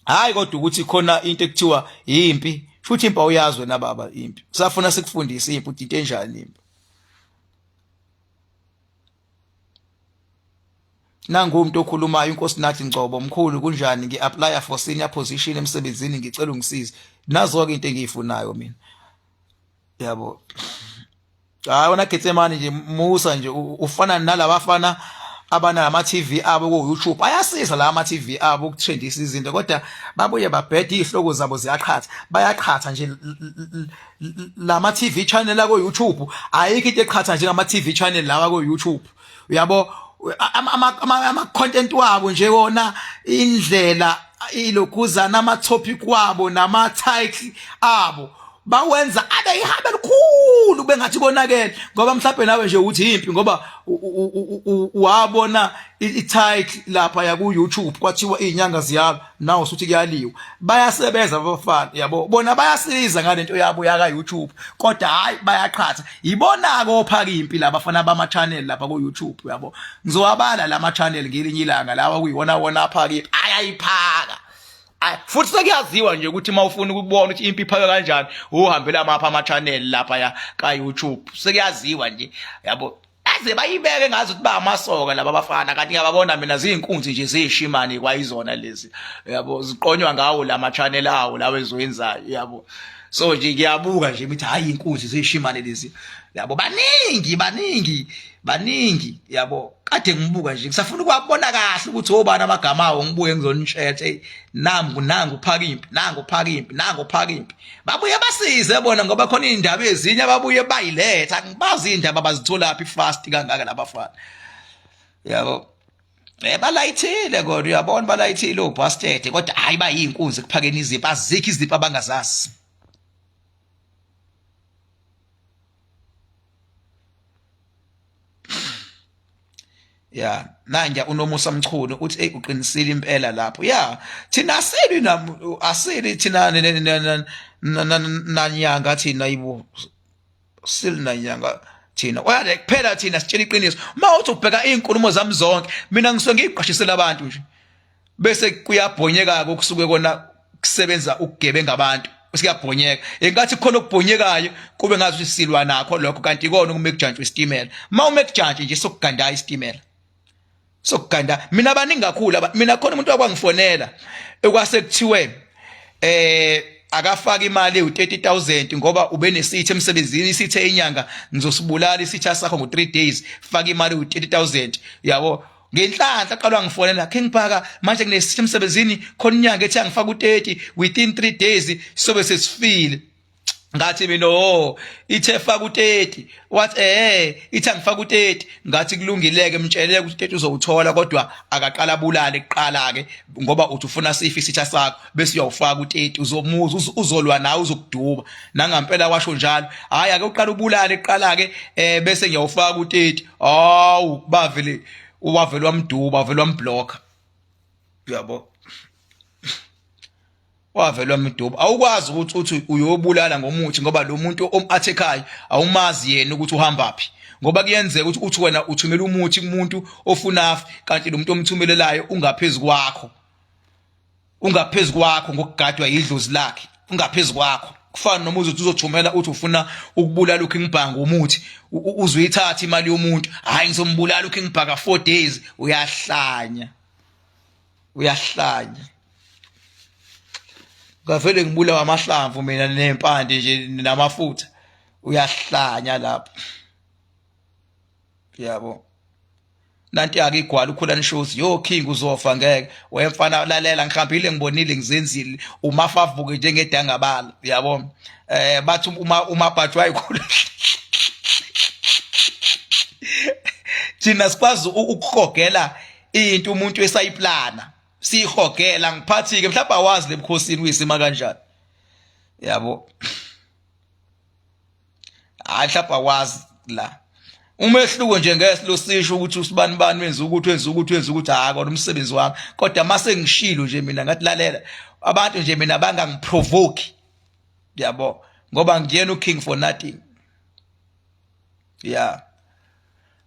hayi kodwa ukuthi khona into ekuthiwa impi futhi impi awuyazi wena baba impi usafuna sikufundise impi uthi into enjani impi Nangu umuntu okhulumayo inkosi nathi Ngcobo mkhulu kunjani ngi-applya for senior position emsebenzini ngicela ungisize nazo-ke into engiyifunayo mina yabo hayi wona Getsemane nje musa nje ufana nalabafana abanama TV abo ku YouTube ayasiza la ama TV abo ukutrendisa izinto kodwa babuye babhede izihloko zabo ziyaqhatha bayaqhatha nje lama TV channel ako YouTube ayikho into eqhatha njengama TV channel lawa ko YouTube uyabo ama content wabo nje wona indlela ilokhuzana ama topic wabo nama title abo bawenza abe ihabe elikhulu bengathi konakele ngoba mhlawumbe nawe nje uthi impi ngoba wabona i-title lapha ya ku YouTube kwathiwa izinyanga ziyalo nawe usuthi kuyaliwa bayasebenza abafana yabo bona bayasiza ngalento yabo yaka YouTube kodwa hayi bayaqhatha yibona ke ophaka impi labafana bama channel lapha ku YouTube yabo ngizowabala lama channel ngelinye ilanga lawa kuyiwona wona aphaka impi ayayiphaka futhi sekuyaziwa nje ukuthi uma ufuna ukubona ukuthi impi iphakwe kanjani uhambela amapha ama channel lapha ya ka YouTube sekuyaziwa nje yabo aze bayibeke ngazi ukuthi bamasoka laba bafana kanti ngiyababona mina ziyinkunzi nje ziyishimane kwayizona lezi yabo ziqonywa ngawo lama channel awo lawo ezoyenzayo yabo so nje ngiyabuka nje ngithi hayi inkunzi ziyishimane lezi yabo baningi baningi baningi yabo kade ngibuka nje ngisafuna ukwabona kahle ukuthi obani amagama awo ngibuye ngizonitshela hey nangu nangu phaka impi nangu phaka impi nangu phaka impi babuye basize bona ngoba khona izindaba ezinye ababuye bayiletha angibazi izindaba abazitholaphi fast kangaka labafana yabo Eh balayithile kodwa uyabona balayithile obastard kodwa hayi bayinkunzi kuphakeni izimpi azikho izimpi abangazazi ya nanja unomusa mchunu uthi hey uqinisile impela lapho ya thina asili nam asili thina nanyanga thina ibo sili nanyanga thina oyale kuphela thina sitshela iqiniso uma uthi ubheka izinkulumo zami zonke mina ngisuke ngiyiqashisela abantu nje bese kuyabhonyeka okusuke kona kusebenza ukugebenga abantu siyabhonyeka enkathi khona okubhonyekayo kube ngathi silwa nakho lokho kanti ikona ukume kujantshwa isitimela uma ume kujantshi nje sokuganda isitimela sokuganda mina baningi kakhulu mina khona umuntu wakwangifonela ekwase kuthiwe eh akafaka imali ewu30000 ngoba ubenesithe emsebenzini isithe inyanga ngizosibulala isitha sakho ngo3 days faka imali ewu30000 yabo ngenhlanhla qalwa ngifonela King Bhaka manje nginesitha emsebenzini khona inyanga ethi angifaka u30 within 3 days sobe sesifile ngathi mina oh ithe faka u30 wathi eh ithe angifaka u30 ngathi kulungileke mtsheleke ukuthi u30 uzowuthola kodwa akaqala abulale kuqala ke ngoba uthi ufuna sifi isitha sakho bese uyawufaka u30 uzomuza uzolwa nawe uzokuduba nangampela washo njalo hayi ake uqala ubulale kuqala ke eh bese ngiyawufaka u30 hawu bavele wavele wamduba wavele wamblocka uyabo wavele wamduba awukwazi ukuthi uthi uyobulala ngomuthi ngoba lo muntu om-attack-ayo awumazi yena ukuthi uhamba phi ngoba kuyenzeka ukuthi uthi wena uthumela umuthi kumuntu ofuna afe kanti lo muntu omthumelelayo ungaphezu kwakho ungaphezu kwakho ngokugadwa yidlozi lakhe ungaphezu kwakho kufana noma uzothi uzothumela uthi ufuna ukubulala uKing Bhanga umuthi uzoyithatha imali yomuntu hayi ngizombulala uKing Bhaka 4 days uyahlanya uyahlanya. Ngavele ngibulawa amahlamvu mina nempande nje namafutha. Uyahlanya lapho. Yabo. Nanti ake igwala ukhulani shows yo king uzofa ngeke wemfana lalela ngihambile ngibonile ngizenzile umafa avuke njengedangabala yabo eh bathi uma umabhathi wayikhula thina sikwazi ukuhogela into umuntu esayiplana sihogela ngiphathi ke mhlawumbe awazi lebukhosini uyisima kanjani yabo. Hayi mhlawumbe awazi la umehluko nje ngeke silosisho ukuthi usibani bani wenza ukuthi wenza ukuthi wenza ukuthi hayi kodwa umsebenzi wami kodwa mase ngishilo nje mina ngathi lalela abantu nje mina bangangiprovoke yabo ngoba ngiyena uking for nothing yeah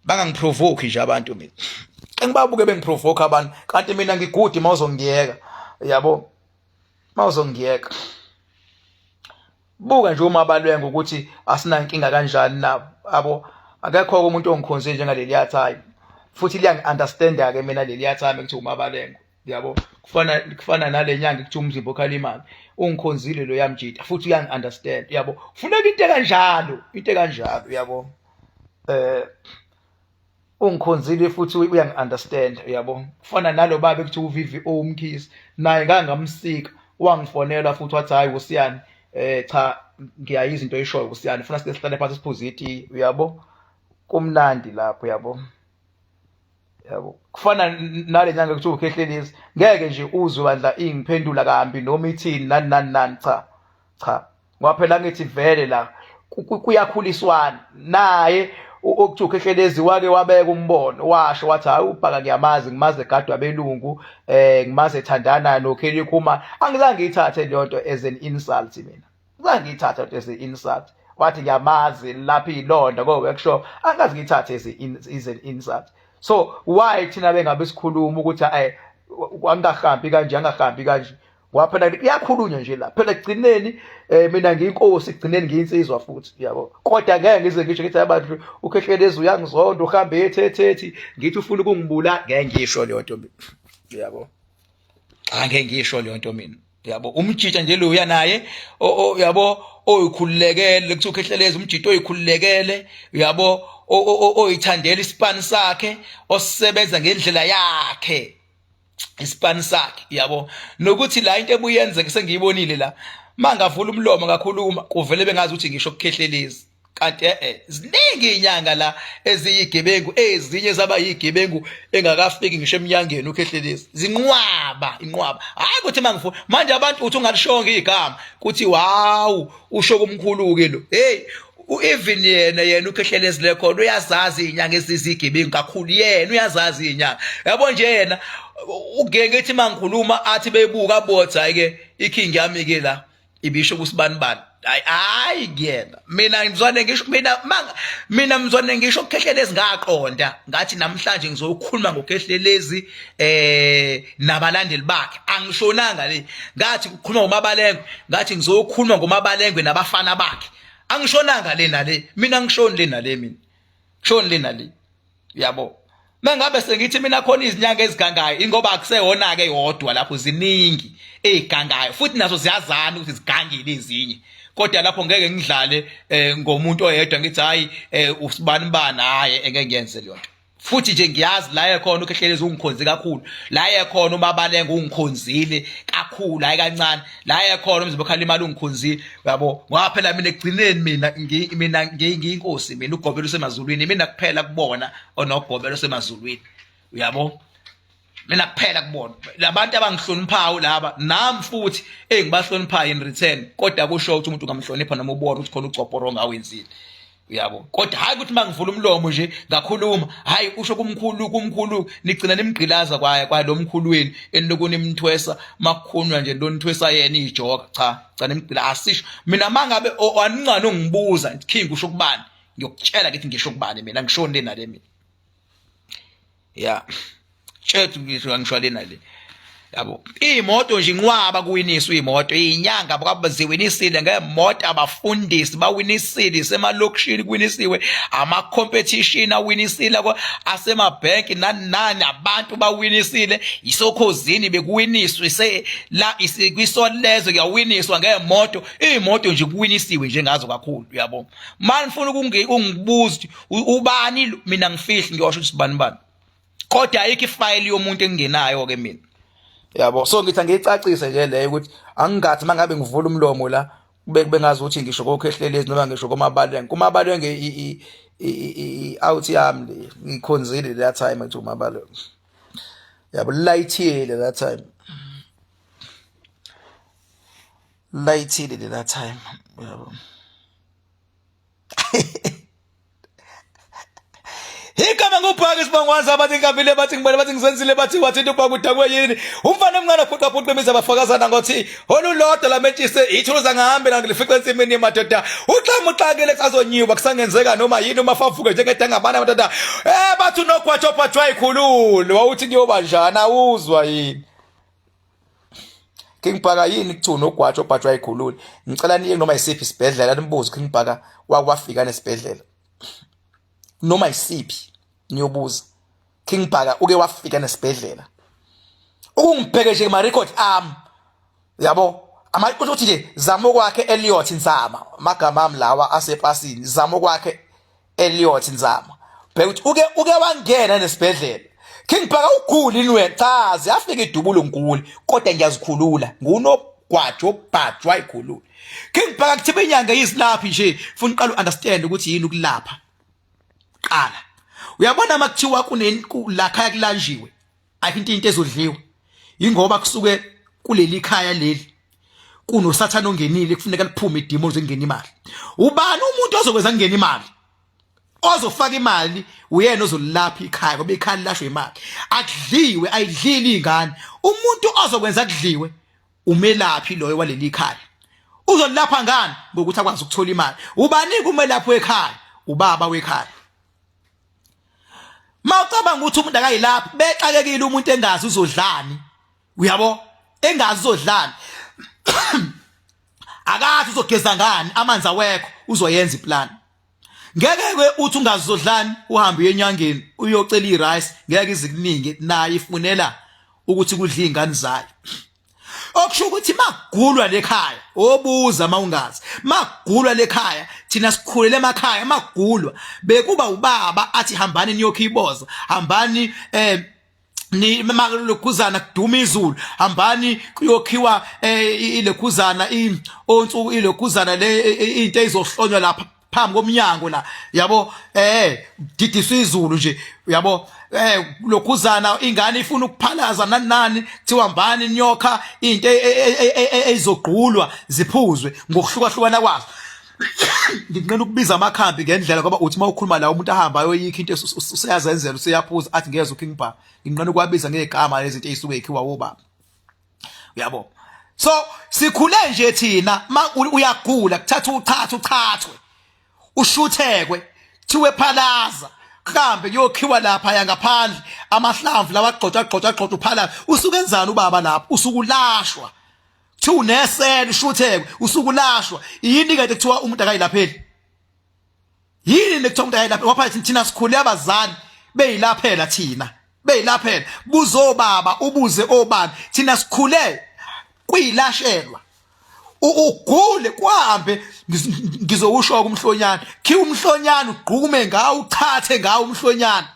bangangiprovoke nje abantu mina engibabuke bengiprovoke abantu kanti mina ngigudi mawuzongiyeka yabo mawuzongiyeka. Buka nje uma balwenga ukuthi asinankinga kanjani nabo abo akekho umuntu ongikhonze njengaleliya time futhi liyangi-understanda ke mina leliya time kuthiwa umabalengo yabo kufana kufana nale nyanga kuthiwa umzimba okhala imali ungikhonzile lo yamjita futhi uyangi-understand yabo funeka into ekanjalo into ekanjalo yabo eh ungikhonzile futhi uyangi-understand uyabo kufana nalo baba ekuthiwa uVVO uMkhize naye ngangamsika wangifonela futhi wathi hayi usiyani eh cha ngiyayizwa into oyishoyo usiyani funa sike sihlale phansi siphuze itiye uyabo kumnandi lapho uyabo yabo kufana nale nyanga kuthiwa ukhehlelezi ngeke nje uzwe bandla ingiphendula kambi noma ithini nani nani nani cha cha ngoba phela ngithi vele la kuyakhuliswana naye okuthiwa ukhehlelezi wake wabeka umbono washo wathi hayi ubhaka ngiyamazi ngimazi egadwa abelungu eh ngimazi ethandana noKelly Khuma angizange ngiyithathe leyo nto as an insult mina ngizange ngiyithathe lento as an insult wathi ngiyamazi lapha ilonda ko workshop angazi ngiyithathe as an insult so why thina bengabe sikhuluma ukuthi ay angahambi kanje angahambi kanje ngoba phela kuyakhulunywa nje la phela ekugcineni eh mina ngiyinkosi ekugcineni ngiyinsizwa futhi yabo kodwa ngeke ngize ngisho ngithi abantu ukhehlelezi uyangizonda uhambe ethethethi ngithi ufuna ukungibula ngeke ngisho leyo nto mina yabo angeke ngisho leyo nto mina yabo umjita nje lo uya naye yabo oyikhululekele kuthiwa ukhehlelezi umjita oyikhululekele yabo oyithandela isipani sakhe osebenza ngendlela yakhe isipani sakhe yabo nokuthi la into ebuyenzeke sengiyibonile la mangavula umlomo ngakhuluma kuvele bengazi ukuthi ngisho kukhehlelezi kanti eh ziningi inyanga la eziyigebengu ezinye zaba yigebengu engakafiki ngisho eminyangeni ukhehlelezi zinqwaba inqwaba hayi ukuthi mangifuna manje abantu uthi ungalishonga igama kuthi wow usho kumkhulu ke lo hey even yena yena ukhehlelezi lekhona uyazazi izinyanga ezizigebengu kakhulu yena uyazazi izinyanga yabo nje yena ugenge ethi mangikhuluma athi bebuka botha hayi ke iking yami ke la ibisho kusibani bani hayi hayi kuyena mina ngizwane ngisho mina manga mina mzwane ngisho ukhehlelezi ngaqonda ngathi namhlanje ngizokhuluma ngokhehlelezi eh nabalandeli bakhe angishonanga le ngathi kukhuluma ngomabalengwe ngathi ngizokhuluma ngomabalengwe nabafana bakhe angishonanga le nale mina ngishoni le nale mina ngishoni le nale yabo mangabe sengithi mina khona izinyanga ezigangayo ingoba akusewona ke yodwa lapho ziningi ezigangayo futhi nazo ziyazana ukuthi zigangile ezinye kodwa lapho ngeke ngidlale eh, ngomuntu oyedwa ngithi hayi eh, usibani bani hayi engeke ngiyenze leyo nto futhi nje ngiyazi la ekhona ukhehlelezi ungikhonze kakhulu la ekhona umabalenga ungikhonzile kakhulu hayi kancane la ekhona umzimba okhala imali ungikhonzile uyabo ngoba phela mina ekugcineni mina mina ngiyinkosi mina ugobelo usemazulwini mina kuphela kubona onogobelo osemazulwini uyabo mina kuphela kubona labantu abangihloniphayo laba nami futhi engibahloniphayo in return kodwa kusho ukuthi umuntu ungamhlonipha noma ubona ukuthi khona ucoporo ongawenzile uyabo kodwa hayi ukuthi mangivula umlomo nje ngakhuluma hayi usho kumkhulu kumkhulu nigcina nimgqilaza kwaye kwaye lo mkhulu wenu eniloku nimthwesa makukhulunywa nje lo nithwesa yena ijoka cha cha nimgqila asisho mina mangabe anincane ungibuza king usho kubani ngiyokutshela ngithi ngisho kubani mina ngishoni le nale mina ya tshethu ngisho ngisho le nale. Yabo, iy'moto nje inqwaba kuwiniswa iy'moto, iy'nyanga ziwinisile ngemoto, abafundisi bawinisile, isemalokishini kuwinisiwe, ama-competition awinisile asemabhenki nani nani, abantu bawinisile, isokhozini bekuwiniswa, ise la kwisolezwe kuyawiniswa ngemoto, iy'moto nje kuwinisiwe nje ngazo kakhulu, uyabo. Manje ngifuna ukungibuza ubani mina ngifihli ngiyosho ukuthi bani bani. Kodwa ayikho ifayili yomuntu engingenayo ke mina. Yabo, so ngithi angiyicacise nje leyo ukuthi angingathi mangabe ngivula umlomo la kube kube ngazi ukuthi ngisho kokhehlelezi noma ngisho komabalenge. Kumabalenge i i out yami le ngikhonzile that time ethi umabalenge. Yabo, layithile that time. Layithile that time. Yabo. Igama ngubhaka isibangwazi abathi ngikambile bathi ngibone bathi ngizenzile bathi wathi into ubhaka udakwe yini umfana omncane ophuqa phuqa imizi abafakazana ngothi olulodwa lamentshise ithuluza ngahambe la ngilifica ensimini madoda uxama uxakile kusazonyiwa kusangenzeka noma yini uma favuke njengedangabana madoda eh bathi unogwatsho bhajwa ikhulule wawuthi kuyoba njani awuzwa yini King Bhaka yini kuthiwa unogwatsho obhajwa ikhulule ngicela niye noma isiphi isibhedlela nimbuze King Bhaka wakwafika nesibhedlela noma isiphi niyobuza King Bhaka uke wafika nesibhedlela ukungibheke nje kuma record ami yabo ama ukuthi nje zamo kwakhe Elliot Nzama amagama ami lawa asepasini zamo kwakhe Elliot Nzama bheka ukuthi uke uke wangena nesibhedlela King Bhaka ugula yini wena cha ziyafika idubulo ngigule kodwa ngiyazikhulula ngunogwajo obhajwa ikhulula King Bhaka kuthiwa inyanga yizilaphi nje funa uqala uunderstand ukuthi yini ukulapha qala uyabona makuthiwa kunenku la khaya kulanjiwe ayikho into into ezodliwa ingoba kusuke kuleli khaya leli kunosathane ongenile kufuneka liphume idemon zengena imali ubani umuntu ozokwenza kungena imali ozofaka imali uyena ozolapha ikhaya ngoba ikhaya lilashwe imali akudliwe ayidlile ingane umuntu ozokwenza kudliwe umelaphi loyo waleli khaya uzolapha ngani ngokuthi akwazi ukuthola imali ubani kumelaphi wekhaya ubaba wekhaya Mawucabanga ukuthi umuntu akayilaphi bexakekile umuntu engazi uzodlani uyabo engazi uzodlani akazi uzogeza ngani amanzi awekho uzoyenza iplan ngeke ke uthi ungazi uzodlani uhambe uye enyangeni uyocela irice ngeke izikuningi nayo ifunela ukuthi kudla izingane zayo okusho ukuthi makugulwa lekhaya obuza mawungazi makugulwa lekhaya thina sikhulele emakhaya makugulwa bekuba ubaba athi hambani niyokhiboza hambani eh ni makulokhuzana kuduma izulu hambani kuyokhiwa eh, ilekhuzana onsuku ilekhuzana le into ezizohlonywa lapha phambi komnyango la yabo eh didiswa izulu nje yabo eh lokhuzana ingane ifuna ukuphalaza nani nani kuthiwa mbani nyoka into e, e, e, ezogqulwa ziphuzwe ngokuhlukahlukana kwazo nginqena ukubiza amakhambi ngendlela ngoba uthi uma ukhuluma la umuntu ahamba ayoyikho into useyazenzela useyaphuza athi ngeze uKing Bar nginqena ukwabiza ngegama lezinto ezisuke ikhiwa wobaba uyabo so sikhule nje thina uyagula kuthatha uchatha uchathwe ushuthekwe thiwe phalaza kuhambe kuyokhiwa lapha ya ngaphandle amahlamvu lawa agxotshwa agxotshwa agxotshwa uphalaza usuke enzani ubaba lapho usukulashwa kuthiwa unesele ushuthekwe usukulashwa yini kade kuthiwa umuntu akayilapheli yini lekuthiwa umuntu ayilaphe ngoba thina sikhule abazali beyilaphela thina beyilaphela buzobaba ubuze obani thina sikhule kuyilashelwa ugule kuhambe ngizowusho kumhlonyana khiwa umhlonyana ugqume ngawo uchathe ngawo umhlonyana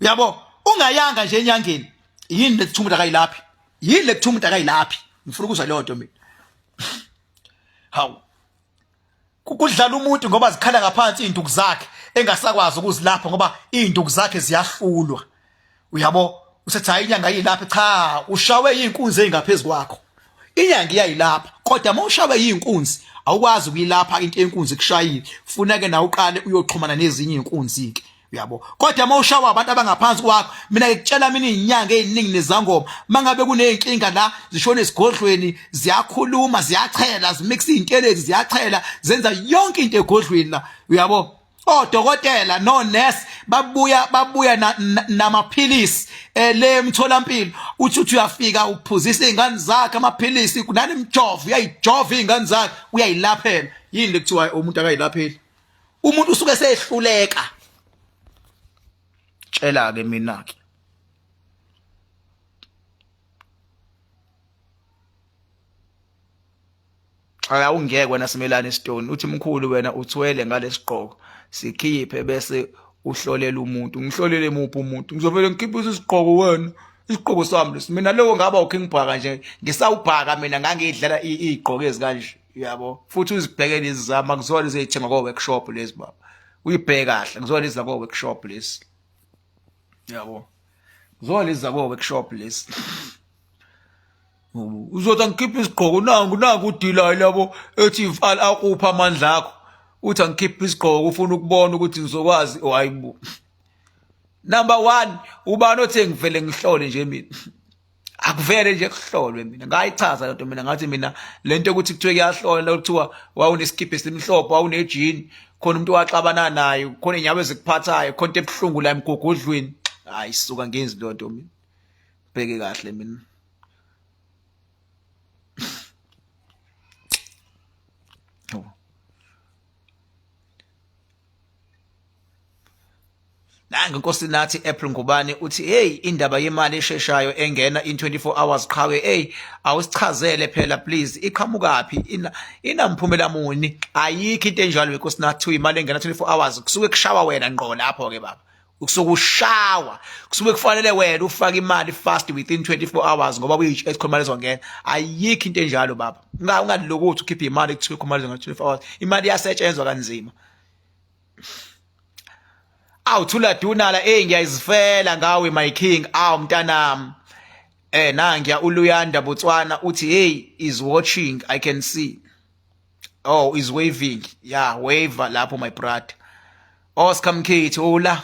uyabo ungayanga nje enyangeni yini lekuthiwa umuntu akayilaphi yini lekuthiwa umuntu akayilaphi ngifuna ukuzwa leyo nto mina hawu kudlala umuntu ngoba zikhala ngaphansi izinduku zakhe engasakwazi ukuzilapha ngoba izinduku zakhe ziyahlulwa uyabo usethi hayi inyanga yilapha cha ushawe izinkunzi ezingaphezulu kwakho inyanga iyayilapha kodwa uma ushawe izinkunzi awukwazi ukuyilapha into enkunzi kushayile kufuneke nawe uqale uyoxhumana nezinye izinkunzi ke uyabo kodwa uma ushawa abantu abangaphansi kwakho mina ngikutshela mina izinyanga eziningi nezangoma mangabe kuneyinkinga la zishona esigodlweni ziyakhuluma ziyachela zimix izintelezi ziyachela zenza yonke into egodlweni la uyabo Odokotela no nurse babuya babuya namaphilisi eh, le emtholampilo uthi uthi uyafika uphuzisa izingane zakhe amaphilisi nanemjovo uyayijova izingane zakhe uyayilaphela yini lekuthiwa umuntu akayilapheli umuntu usuke sehluleka tshela ke mina ke Awungeke wena simelane isitoni uthi mkhulu wena uthwele ngalesigqoko sikhiphe bese uhlolela umuntu ngihlolele muphi umuntu ngizovele ngikhiphe isigqoko wena isigqoko sami lesi mina lokho ngaba uKing Bhaka nje ngisawubhaka mina ngangidlala izigqoko ezikanje yabo futhi uzibheke lezi zami akuzona ezithenga ko workshop lezi baba uyibheke kahle ngizona lezi zako workshop lezi yabo ngizona lezi zako workshop lezi uzothi angikhiphe isigqoko nangu nangu udilayo labo ethi mfana akupha amandla akho uthi angikhiphe isigqoko ufuna ukubona ukuthi ngizokwazi oh hayibo number 1 ubani othe ngivele ngihlole nje mina akuvele nje kuhlolwe mina ngayichaza lento mina ngathi mina lento ukuthi kuthiwe kuyahlola kuthiwa wawunesikhipha esimhlophe wawunejini khona umuntu waxabana naye khona inyawo ezikuphathayo khona into ebuhlungu la emgugudlweni hayi suka ngenzi lonto mina bheke kahle mina Nange inkosi nathi April Ngubane uthi hey indaba yemali esheshayo engena in 24 hours qhawe hey awusichazele phela please iqhamukaphi ina inamphumela muni ayikho into enjalo inkosi nathi imali engena 24 hours kusuke kushawa wena ngqo lapho ke baba kusuke ushawa kusuke kufanele wena ufake imali fast within 24 hours ngoba uyitshela khona imali ezongena ayikho into enjalo baba ungalokuthi ukhiphe imali kuthiwe khona imali ezongena 24 hours imali iyasetshenzwa kanzima awu thula dunala hey ngiyayizifela ngawe my king awu mntanami eh nangiya uLuyanda Botswana uthi hey is watching i can see oh is waving yeah wave lapho my brother Oscar Mkhithi ula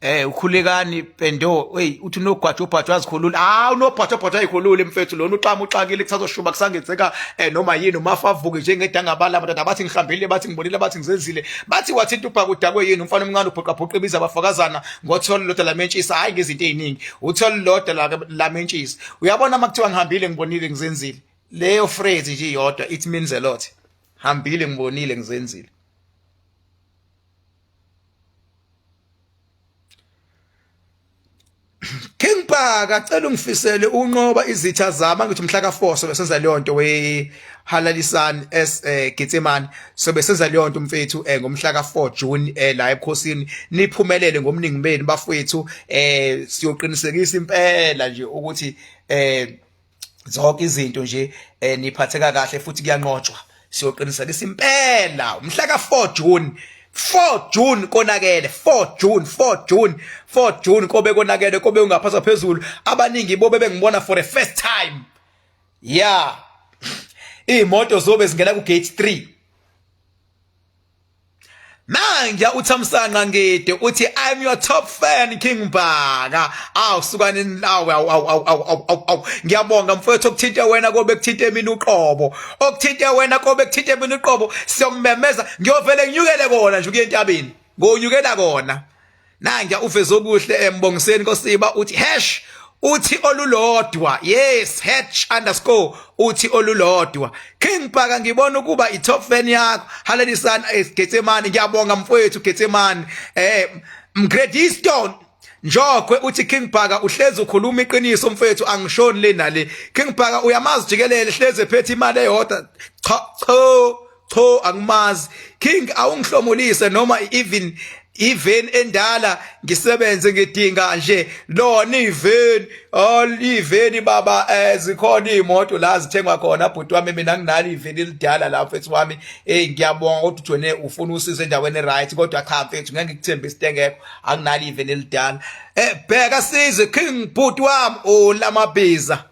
Eh ukhulekani Pendo hey uthi unogwaja ubhaja wazikhulula ah unogwaja ubhaja ayikhulule mfethu lona uxama uxakile kusazoshuba kusangenzeka eh noma yini umafa avuke njengedangabala amadoda bathi ngihambile bathi ngibonile bathi ngizenzile bathi wathinta ubhaka udakwe yini umfana omncane ubhuqa bhuqa ibiza abafakazana ngotholo lodwa lamentshisa hayi ngezinto eziningi utholo lodwa lamentshisa uyabona uma kuthiwa ngihambile ngibonile ngizenzile leyo phrase nje iyodwa it means a lot hambile ngibonile ngizenzile King Bhaka cela ungifisele unqoba izitha zami angithi mhla ka4 sobe senza leyo nto we halalisani es eh, Getsemane sobe senza leyo nto mfethu eh, ngomhla ka4 June eh, la ebukhosini niphumelele ngomningi benu bafethu eh siyoqinisekisa impela nje ukuthi eh zonke izinto nje eh, niphatheka kahle futhi kuyanqotshwa siyoqinisekisa impela umhla ka4 June 4 June konakele 4 June 4 June 4 June kobe konakele kobe ungaphasa phezulu abaningi bobe bengibona for the first time yeah imoto zobe zingena ku gate 3 Manje uThamsanqa Ngide uthi I'm your top fan King Bhaka. Awu sukani awu awu awu awu awu awu. Ngiyabonga mfowethu okuthinte wena kobe kuthinte mina uqobo. Okuthinte wena kobe kuthinte mina uqobo. Siyokumemeza ngiyovele nginyukele kona nje ukuye entabeni. Ngonyukela kona. Nange uVezokuhle embongiseni kosiba uthi hash uthi olulodwa yes hash underscore uthi olulodwa King Bhaka ngibona ukuba i top fan yakho halelisana eGetsemane ngiyabonga mfowethu Getsemane eh Mgredistone Njokwe uthi King Bhaka uhlezi ukhuluma iqiniso mfethu angishoni le nale King Bhaka uyamazi jikelele hlezi ephethe imali eyodwa cha cha Cho angimazi King awungihlomulise noma even iveni endala ngisebenze ngidinga nje lona iveni all iveni baba eh zikhona izimoto la zithengwa khona bhuti wami mina nginalo iveni elidala la mfethu wami hey ngiyabonga ukuthi ujone ufuna usizo endaweni right kodwa cha mfethu ngeke ngikuthembe isitengekho anginalo iveni elidala eh bheka sizwe king bhuti wami olamabiza.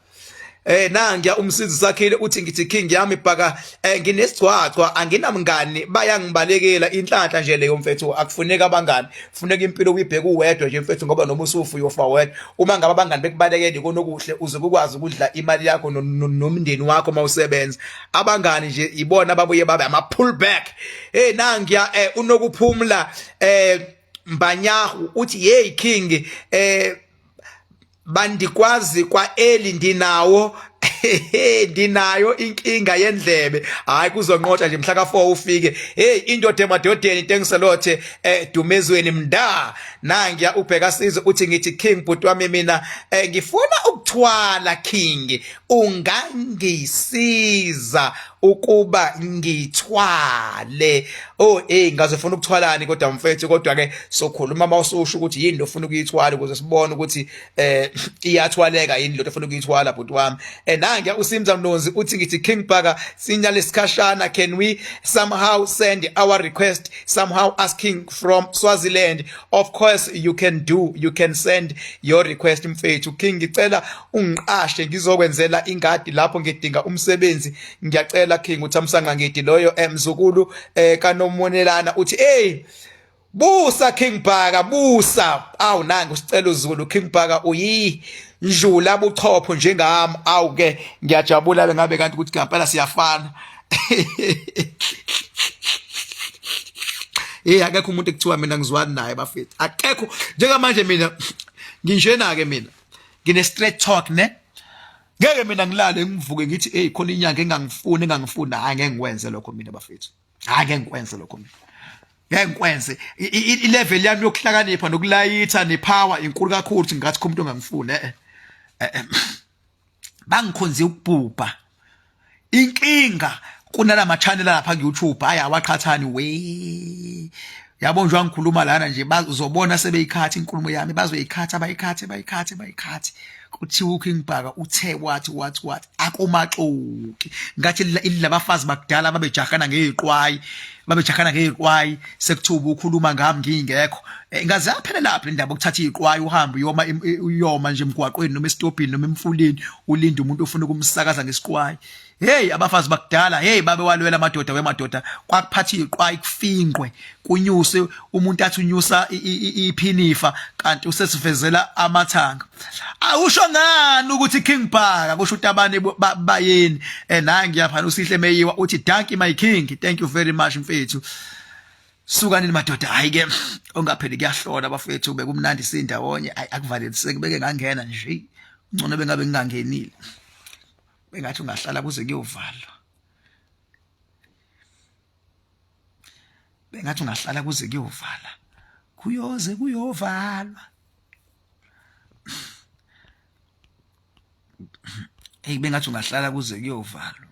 Nangiya umsizi sakhile uthi ngithi king yami bhaka, nginesigcwagcwa, anginamngani, bayangibalekela. Inhlanhla nje leyo mfethu, akufuneki abangani, funeka impilo uyibheke uwedwa nje mfethu, ngoba noma usufa uyofa wedwa. Uma ngabe abangani bekubalekela, ikona okuhle, uze ukwazi ukudla imali yakho nomndeni wakho mawusebenza. Abangani nje ibona babuye babe ama pull back. Hey, nangiya unokuphumla Mbanyahu uthi hey king, bandikwazi kwa-eli, ndinawo ndinayo inkinga yendlebe. Hayi, kuzonqotsha nje mhla ka4 ufike. Hey, indoda emadodeni, tengiselothe dumezweni mnda. Nangiya ubheka sizwe uthi ngithi king bhuti wami, mina ngifuna ukuthwala king, ungangisiza ukuba ngithwale? Oh hey, ngaze ufuna ukuthwalani kodwa mfethu? Kodwa ke sokhuluma mawususho ukuthi yini ofuna ukuyithwala, ukuze sibone ukuthi iyathwaleka yini lo ofuna ukuyithwala bhuti wami. Nange uSimza Mlonzi uthi ngithi King Bhaka, sinyale sikhashana, can we somehow send our request somehow asking from Swaziland? Of course you can do, you can send your request mfethu. King, ngicela ungiqashe ngizokwenzela ingadi lapho, ngidinga umsebenzi, ngiyacela king. UThamsanqa Ngidi loyo, mzukulu kaNomonelana, uthi hey busa King Bhaka, busa. Awu, nangu sicela uZulu, King Bhaka uyi njula buchopho njengami. Awu ke, ngiyajabula ngabe kanti ukuthi ngempela siyafana. Hey, akekho umuntu ekuthiwa mina ngizwani naye bafethu, akekho. Njengamanje mina nginjena ke, mina ngine straight talk ne, ngeke mina ngilale ngivuke ngithi hey, khona inyanga engangifuni engangifuni. Hayi, ngeke ngikwenze lokho mina bafethu, hayi, ngeke ngikwenze lokho mina, ngeke ngikwenze. I-level yami yokuhlakanipha nokulayitha nepower inkulu kakhulu ukuthi ngathi khona umuntu ongangifuni. Eh, bangikhonze ukubhubha. Inkinga kunalama channel lapha ku YouTube, hayi, awaqhathani we. Yabo nje ngikhuluma lana nje, bazobona sebeyikhathi inkulumo yami, bazoyikhatha, bayikhathe, bayikhathe, bayikhathe, kuthiwa uKing Bhaka uthe wathi wathi wathi akumaxoki. Ngathi ilabafazi bakudala babejahana ngeziqwayi, babejahana ngeziqwayi, sekuthiwa ukhuluma ngami ngingekho. Ngaze yaphelela laphi indaba okuthatha iziqwayi uhambe uyoma uyoma nje emgwaqweni noma esitobhini noma emfuleni, ulinde umuntu ofuna ukumsakaza ngesiqwayi? Hey, abafazi bakudala, hey, babe walwela amadoda wemadoda. Kwakuphatha iziqwayi, kufinqwe, kunyuse umuntu, athi unyusa iphinifa kanti usesivezela amathanga. Awusho ngani ukuthi King Bhaka, kusho uTabane bayeni. Nangi yapha uSihle Meyiwa uthi dankie my king, thank you very much mfethu. Sukanini madoda, hayi ke, ongapheli kuyahlola bafethu, bekumnandi sindawonye. Hayi, akuvaleliseki, beke ngangena nje, ngcono bengabe ngingangenile, bengathi ungahlala kuze kuyovalwa, bengathi ungahlala kuze kuyovala, kuyoze kuyovalwa. Hey, bengathi ungahlala kuze kuyovalwa.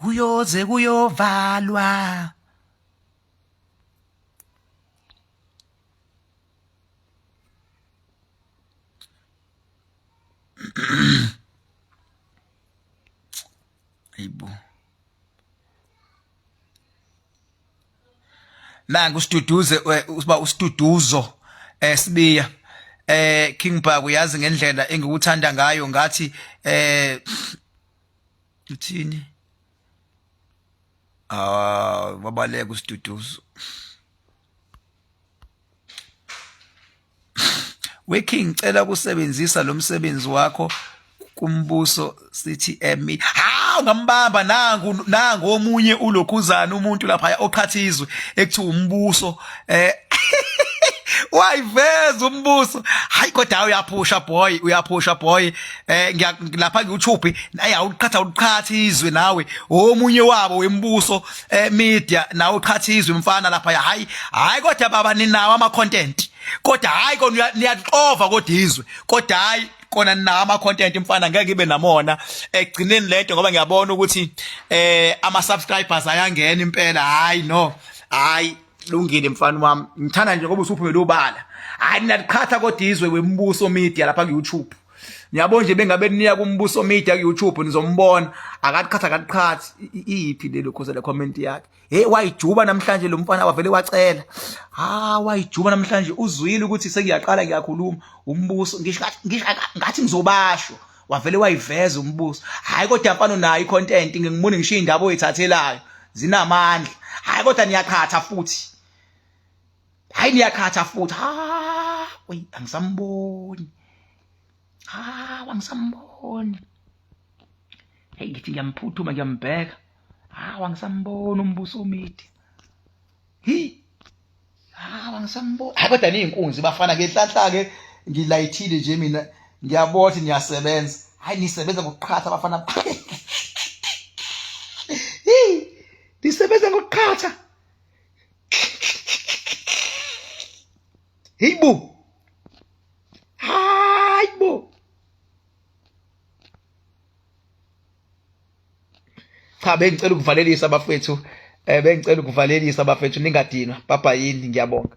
Kuyoze kuyovalwa. Ayibo, nangu usiduduze, usiba usiduduzo sibiya. King Bhaka, uyazi ngendlela engikuthanda ngayo, ngathi uthini? Ah, babaleka usiduduzo. We king, ngicela ukusebenzisa lo msebenzi wakho kumbuso CTM. Hawu, ngambamba nangu, nangu omunye ulokhuzana, umuntu lapha oqhathizwe ekuthiwa umbuso, wayiveza umbuso. Hayi kodwa uyaphusha boy, uyaphusha boy. Lapha ku YouTube ayawuqhatha, uqhatha izwe nawe, omunye wabo wembuso media, nawe uqhatha izwe mfana lapha. Hayi hayi, kodwa baba ninawo ama content, kodwa hayi kona niyaxova kodwa izwe, kodwa hayi kona ninawo ama content mfana, ngeke ngibe namona egcineni lento, ngoba ngiyabona ukuthi ama subscribers ayangena impela. Hayi no, hayi lungile mfana wami, ngithanda nje ngoba usuphumela ubala. Hayi naliqhatha kodwa izwe wembuso media lapha ku YouTube. Niyabo nje bengabe niya kumbuso media ku YouTube nizombona akaqhatha akaqhathi iyiphi lelo khoza le comment yakhe. Hey wayijuba namhlanje lo mfana wavele wacela. Ha wayijuba namhlanje uzwile ukuthi sengiyaqala ngiyakhuluma umbuso ngisho ngisho ngathi ngizobasho. Wavele wayiveza umbuso. Hayi kodwa mfana unayo icontent ngingibona ngisho indaba oyithathelayo zinamandla. Hayi kodwa niyaqhatha futhi. Hayi niyaqhatha futhi. Ha, oyi angisamboni. Ha, angisamboni. Hey ngithi ngiyamphuthuma ngiyambheka. Hawu angisamboni umbuso media. Hi. Hawu angisamboni. Hayi kodwa niyinkunzi bafana ngenhlanhla ke ngilayithile nje mina ngiyabona ukuthi niyasebenza. Hayi nisebenza ngokuqhatha bafana. Hi. Nisebenza ngokuqhatha. Hey bo. Hayi bo. Cha bengicela ukuvalelisa bafethu. Eh bengicela ukuvalelisa bafethu ningadinwa. Baba yini ngiyabonga.